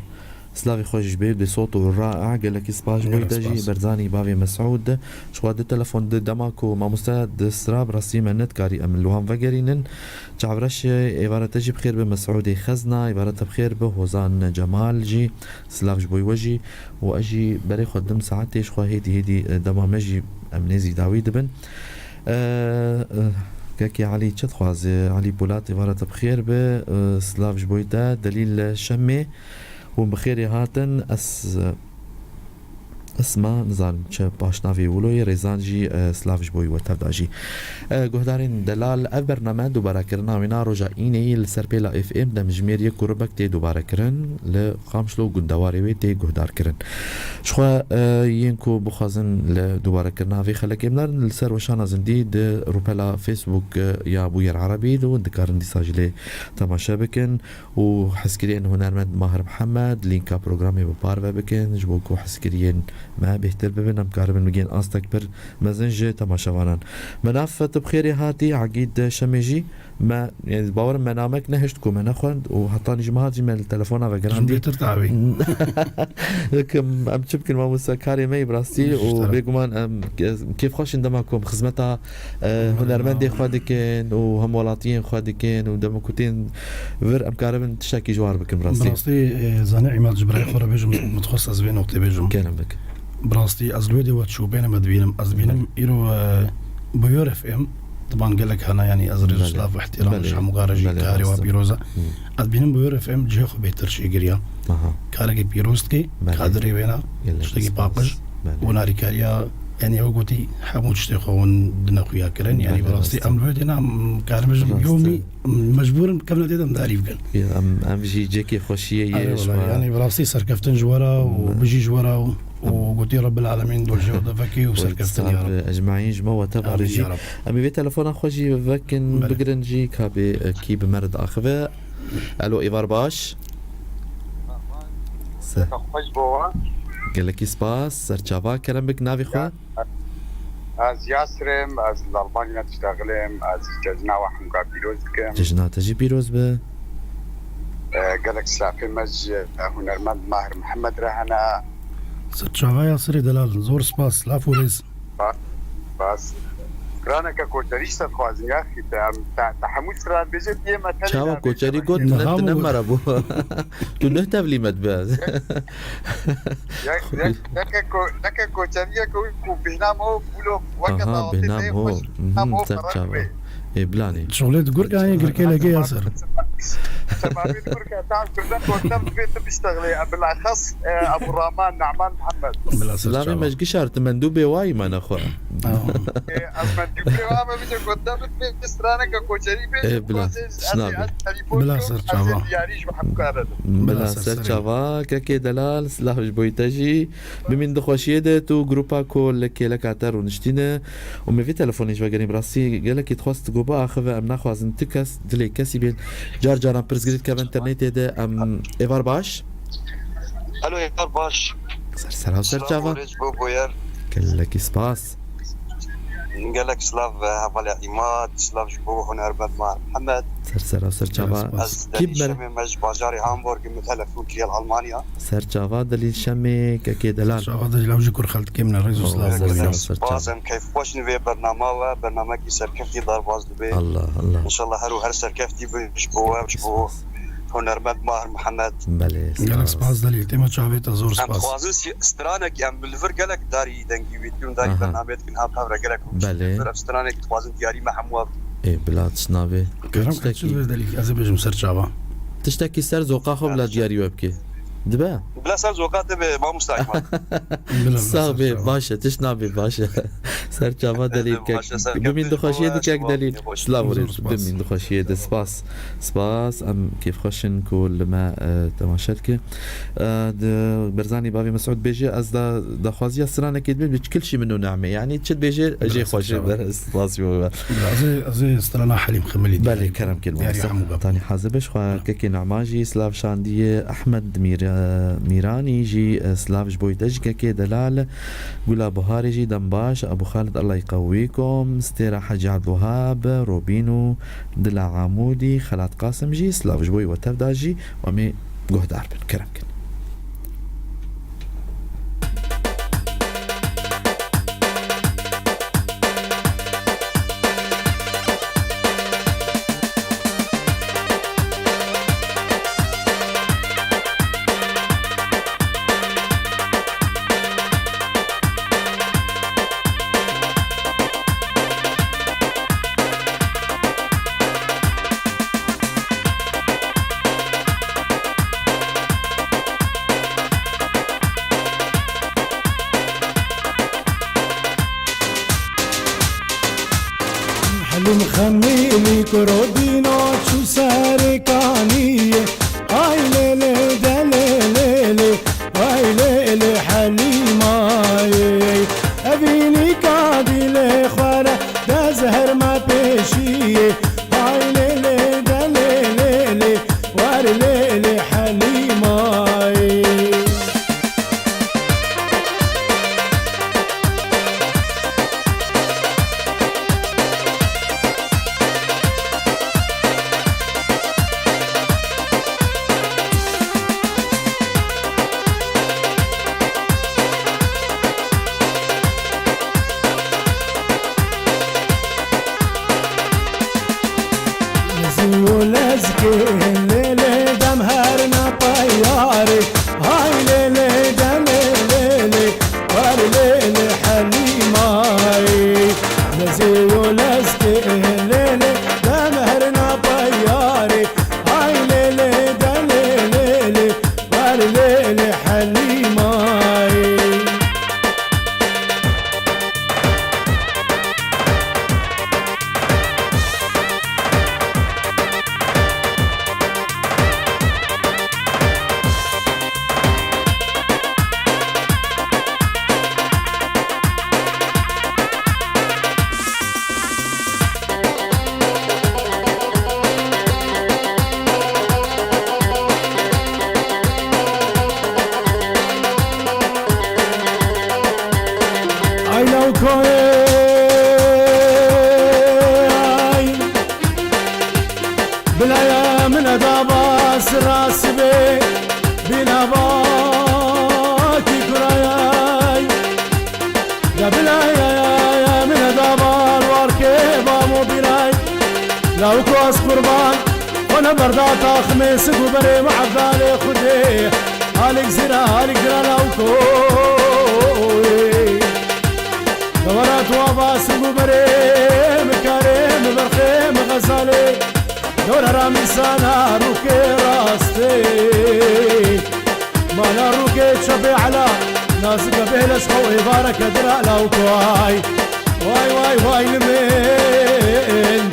Slavê xwe ji bê, bê sot û ra'a, gelekî spas ji bo te jî. Gelek spas. Berzanî Bavê Mesûd. Ji xwe du telefon di dema ku mamoste di sira bi rastî me nedikarî em li wan vegerînin. Çavreş, êvara te jî bi xêr be. Mesûdê Xezna, êvara te bi xêr be. Hozan Cemal jî, silav ji bo we jî. Û ez jî berê xwe dim saetê ji xwe hêdî hêdî, e, dema me jî em nêzî dawî dibin. E, e, Kekê Elî çi dixwaze? Elî Polat, êvara te bi xêr be. E, silav ji bo te. Delîl Şemê, hûn bi xêrê hatin. Ez, Isma, nizanim çi paşnavê wilo ye, Rêzan jî, e, silav ji bo we tevda jî. E, guhdarên delal, ev bername dubarekirina wêna roja îneyî li ser pêla F M demjimêr yek û ribek tê dubarekirin li Qamişlo û gundewarê wê tê guhdarkirin. Ji xwe, e, yên ku bixwazin li dubarekirina vê xelekê binerin, li ser weşana zindî di rûpela Facebook, e, ya Bûyer Erebî de hûn dikarin dîsa jî lê temaşe bikin. û hezkiriyên hunermend Mahir Mihemed, lînka programê bi parve bikin, ji bo ku hezkiriyên me bêhtir bibin, em karibin bigihên astek pir mezin ji temaşevanan. Me nav tu bi xêrê hatî, Egîd Şemê jî me, yani, bawerim me namek nehişt ku me nexwend û hetanî ji me hat jî me li telefona vegirandî. Hûn bêtir tavî. Em, em çi bikin, mamoste, karê me yî bi rastî û bêguman em kêfxweş in dema ku em xizmeta e, hunermendê xwe dikin û hemwelatiyên xwe dikin û dema ku tên vir em karibin tiştekî ji wan bikin, bi rastî. Bi rastî, e, zanî Îmad, ji birayê xwe re bêjim, min dixwest ez vê noktê bêjim. Kerem bik. Bi rastî ez li wê dê we çû bêne me dibînim. Ez dibînim îro, e, Bûyer F M, diban gelek hene, yanî ez rêz û silav û îhtîram ji hemû gare jî karê we pîroz e. Ez dibînim Bûyer F M cihê xwe bêtir çêkiriya. Aha. Karekî pîroz dike, kadirê wêna, tiştekî paqij. Û narîkariya, yanî ew gotî, hemû tiştê xwe hûn dine xuya kirin. Yanî bi rastî em li wê dêna, em karim bêjim, yomî mecbûr in kevne tê de em darî bikin. Ya, em, em jî cekê xweşiyê yê ji xwe. Yanî bi rastî serkeftin ji we re û bijî ji we re û, û gotî Rebbil Alemîn dolcê we de vekê û serkeftin ya Reb. Ecmaîn ji me we tev re jî. Em ê vê telefona xwe jî vekin, bigirin jî, ka bê, e, kî bi me re diaxive. Alo, êvar baş. Se- Xweş bo we. Gelekî spas. Serçava, kerem bik, navê xwe? Ez Yasir im, ez li Almanya diştexilim, ez cejna we hemûka pîroz dikim. Cejna te jî pîroz be. E, gelek silafê me ji hunermend Mahir Mihemed re hene. Serçava Yasirê delal, zor spas, laf û rêz. Bas. Straneke koçerî ji te dixwazin, ya xî te, em te, te hemû stran bêje, tu yê me tenê Çawa nabêje koçerî me. Got, tu ne, tu ne mera bû. Tu ne tevlî me dibe. Yek, yek, yeke ko-, yeke koçerî yeke wî ku bêhna me o, wilo weke Aha, dawetê bêhna te me o. Xweş, bêhna me o, ser çava. Ê, bilanê. Şuxulê di gurka yê girkê lege ya ser. Şebabê di gurka, tam Kurdan gotem divê tu biştexilê. Bilahas, e, Ebu Raman, Naman Muhammed. Bila ser Silavê çava. Me ji gişar, tu mendûbê wayî me nexwe. Aa. E, ez mendûbê wa me bije gotem divê straneke koçerî bê. E, bila, şinabê. Bila ser çava. Bila ser çava, kekê delal, silav ji bo te jî. Bimîn di xweşiyê de, tu grupa ku li kêleka te rûniştîne û me vî telefonê ji vegerî, bi rastî gelekî dixwest ku biaxive, em naxwazin ti kes dilê kesî bên. Car caran pirsgirêk dikeve internetê de, em êvar baş? Alo, êvar baş. Ser sera û ser çava. Silav û rêz bo boyer. Gelekî spas. Gelek silav, e, hevalê Îmad, silav ji bo hunermend Mahir Mihemed. Ser sera ser çava. Ez Kî delî bere? Şemê me ji bajarê Hamburg, min telefon kiriye li Almanya. Ser çava delî Şemê, kekê delal. Ser çava delî, ew jî kur xeltikê min e, rêz û silav ser bo sera ser çava. Spas, em keyfxweş in vê bernama we, bernamekî serkeftî darbaz dibe. Allah, Allah. Înşallah her û her serkeftî be ji bo we, ji bo Spas. Hunermend Mahir Mihemed. Belê, Gelek spas. Spas delîl. Têma çavê te zor Em spas. Dixwazin si-, stranek, em bi li vir gelek darî dengî wî tî û darî Aha. Bernameyê dikin ha pevre gelek rûniştî Belê. Li vir ev stranek dixwazin diyarî me hemû ev. Ê, bila çi navê? Kerem Tiştekî- kir çi vê delîl. Ez ê bêjim ser çava. Tiştekî ser zoqa xwe bila diyarî we bike. Dibe? Bila ser zoqa te be, mamosta Îmad. Bila, bila, Sax ser bê, çava. Baş e, tişt nabê, baş e. Ser çava delîl kek. Bimîn di xweşiyê de kek delîl. Silav û rêz. Bimîn di xweşiyê de. Spas. Spas. Em kêfxweş in ku li me, e, temaşe dike. E, di Berzanî bavê Mesûd bêje, ez da daxwaziya stranekê dibim, bi çikil şî min û nehmê. Yanî çi dibêje, jê xweşê ber. Spas yo. Ez ê, ez ê strana Helîm Xemilî Belê, diyarî kerem kir, diyarî mamosta. Hemû bab. Tanî hazir be, xwe kekê Nehma jî silav şandiye, Ehmed Mîra-, Mîranî jî, e, silav ji bo te jî kekê delal. Gula Buharê jî dem baş, Abu Xalid Allah yqewîkum, Stêra Hecî Abdulwahab, Robîn û Dila Amûdî, Xelat Qasim jî, silav ji bo we tev da jî, em ê guhdar bin, kerem kin. Helîm Xemîlî kuro dîna çû serê kaniyê. Ay lê lê de lê lê lê. Ay lê lê Helîmayê. Evînî kadî lê xwere de zehir me pêşiyê. Ay lê lê de lê lê lê. Wer lê lê Helîmayê. Lezî û lezkê lê lê dem her ne peyarê. Hay lê lê dem lê lê lê. Wer lê lê Helîmayê. Lezî û lezkê lê lê dem her ne peyarê. Hay lê lê dem lê lê lê. Wer lê lê Helîmayê. Lawko ez qurban, xwe neberda taximê sik û berê me evdalê Xwedê. Alik zira, alik zira lawko. Dewera tu ava sik û berê, mi karê, mi berxê, mi xezalê. Dora ramîsana rûkê rastê. Mala rûkê çepê ela, nazik bê leşqa û êvareke dira lawko ay. Way, way, way li min,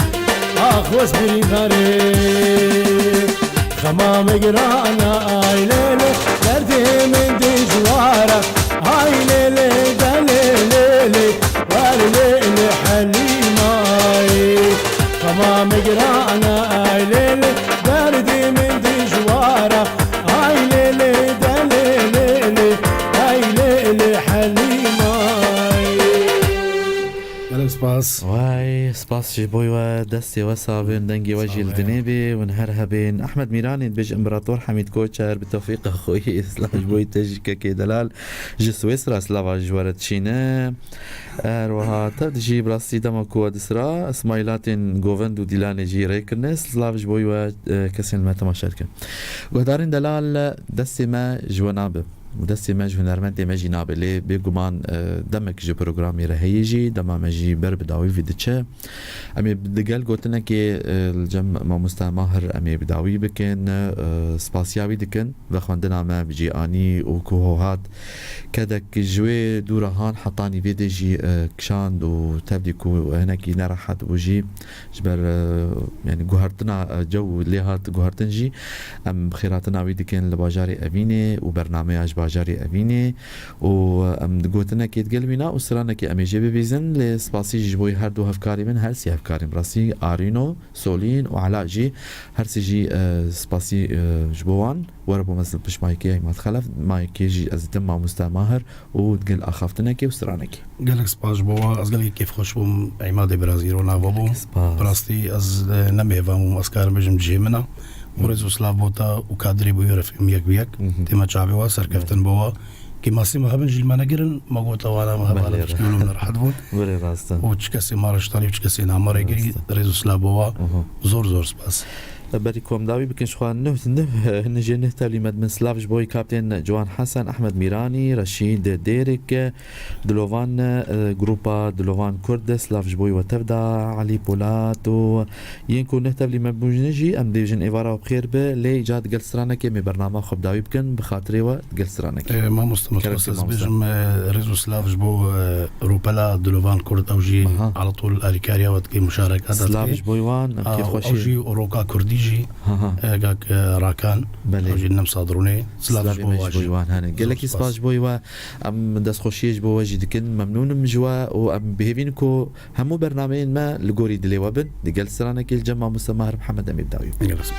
ax wes birîndarê. Xema me girana, ay lê lê, derdê min dijwara, ay lê lê, de lê lê lê, war lê lê Helîmay. Xema me girana, ay lê lê, derdê min dijwara, ay lê lê, de lê lê lê, ay lê lê Helîmay. Gelek spas. Vay, spas ji bo we, destê we sabin, dengê we jî li dinê bê, hûn her hebên. Ehmed Mîranî dibêje, Împerator Hemîd Koçer, bi tewfîqa xwe yê, silav ji bo te jî kekê delal, ji Swêsra silava ji we re diçîne. Her wiha tev dijî, bi rastî dema ku we disira, smaylatên govend û dîlanê jî rê kirine, silav ji bo we, e, kesên me temaşe dikin. Guhdarên delal, destê me ji we nabe. Û destê me ji hunermendê me jî nabe. Lê bêguman, e, demek ji programê re heye jî, dema me jî ber bi dawî vî diçe. Em ê digel gotinekê, e, li cem mamoste Mahir em ê bi dawî bikin, e, spasiya wî dikin. Vexwendina me bi cî anî û ku ho hat kedek ji wê dûra han hetanî vê dê jî, e, kişand û tevlî ku hinekî nerehet bû jî, Ji ber, e, yanî guhertina, e, cew lê hat guhertin jî, em xêratina wî dikin li bajarê Evînê û bernameya ji bajarê Evînê û, e, em gotinekê digel wîna û stranekê em ê jê bibîzin, lê spasî jî ji bo her du hevkarê min, her sê hevkarên rastî, Arîno, Solîn û Ela jî, her sê jî, e, spasî, e, ji bo wan. Were bo mezin pişt mayekê Ehmed Xelef, mayekê jî ez didim mamoste Mahir û digel axaftinekê û stranekê. Gelek spas ji bo we. Ez gelekî kêfxweş bûm, Îmadê Birazîro nava bû. Gelek spas. Bi rastî ez, e, ne mêvan bûm, ez karim bêjim cihê min e. Û rêz û silav bo te û kadirê bo yê refêm yek bi yek. Mhm. Tê me çavê we, serkeftin bo we. Kêmasî me hebin jî li me negirin, me got ewana me hebale piştî wilo min rehet bûn. Belê rast e. Û çi kesê ma re ji talî û çi kesê na me re girî, rêz û silav bo we. Mhm. Zor zor spas. Berî ku em dawî bikin ji xwe nuh, nuh, hin jê nuh tevlî me dibin. Silav ji bo wî kaptên Ciwan Hesen, Ehmed Mîranî, Reşîd Dêrik, Dilovan, e, grupa Dilovan Kurd, silav ji bo wî we tev da, Elî Polat û yên ku nuh tevlî me bûne jî, em dibêjin êvara we bi xêr be, lê îca digel stranekê em ê bernama xwe bi dawî bikin, bi xatirê we digel stranekê. E, mamoste, me dixwest ez bêjim, e, rêz û silav ji bo, e, rûpela Dilovan Kurd, ew jî ala tol alîkariya we dike, muşareka da dike. Silav ji bo wan, em kêfxweş in. Ew jî roka Kurdî jî, e, gak, e, Rakan, ew jî Nemsa Dronê. Silav ji bo wan hene. Gelekî spas ji bo we. Em destxweşiyê ji bo we jî dikin. Memnûn im ji we û em bi hêvî ne ku hemû bernameyên me li gorî dilê we bin. Digel stranekê li cem mamoste Mahir Mihemed em ê bi dawî bikin. Gelek spas.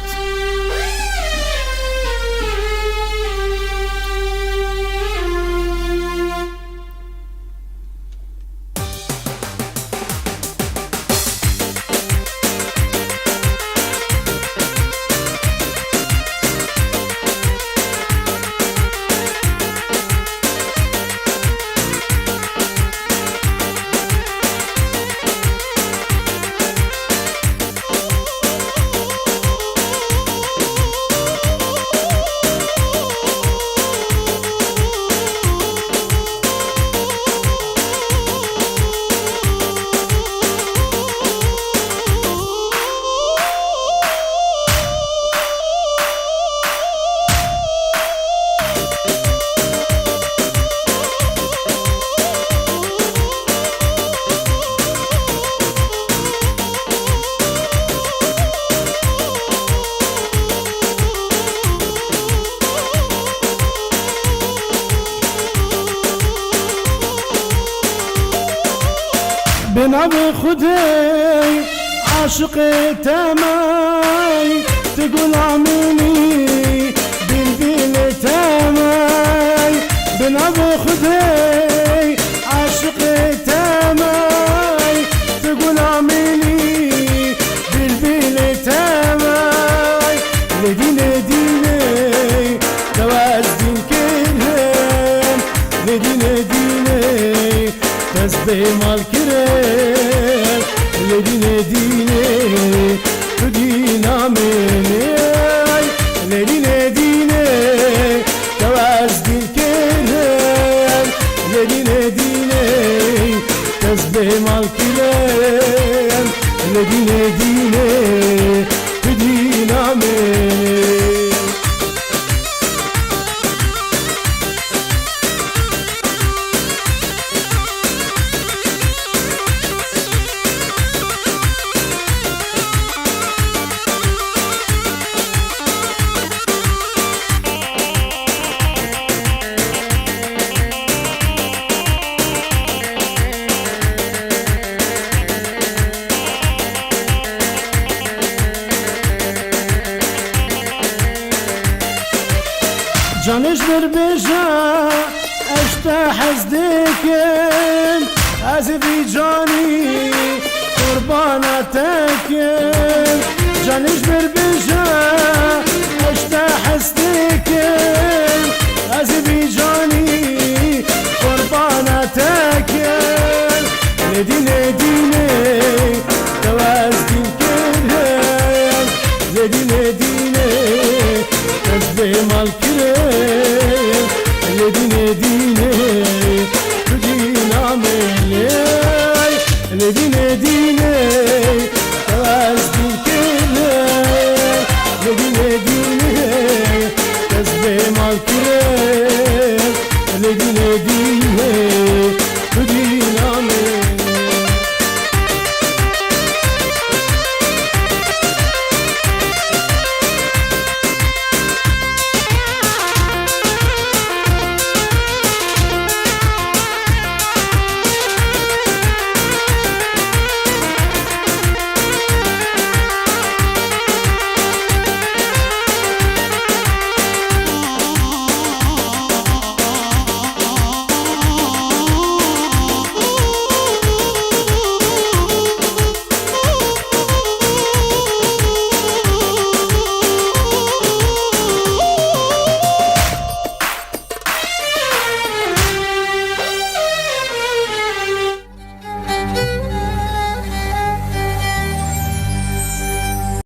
Bi navê Xwedê aşiqê te me, tu gula min î, bîlbîlê te me. Bi navê Xwedê aşiqê te me, tu gula min î, bîlbîlê te me. Lê dînê dînê te wez dîn kirin, lê dînê dînê te ez bê mal kirin, lê dînê dînê Tu dîna min ê, lê dînê dînê, tew ez dîn kirim, lê dînê dînê, ez bê mal kirim, lê dînê dînê, tu dîna min ê. Canê ji vir bêje, ez ji te hez dikim, ez ê vî canî qurbana te kim. Canê ji vir bêje, ez ji te hez dikim, ez ê vî canî qurbana te kim. Lê dînê dînê, tew ez dîn kirim, lê dînê dînê, ez bê mal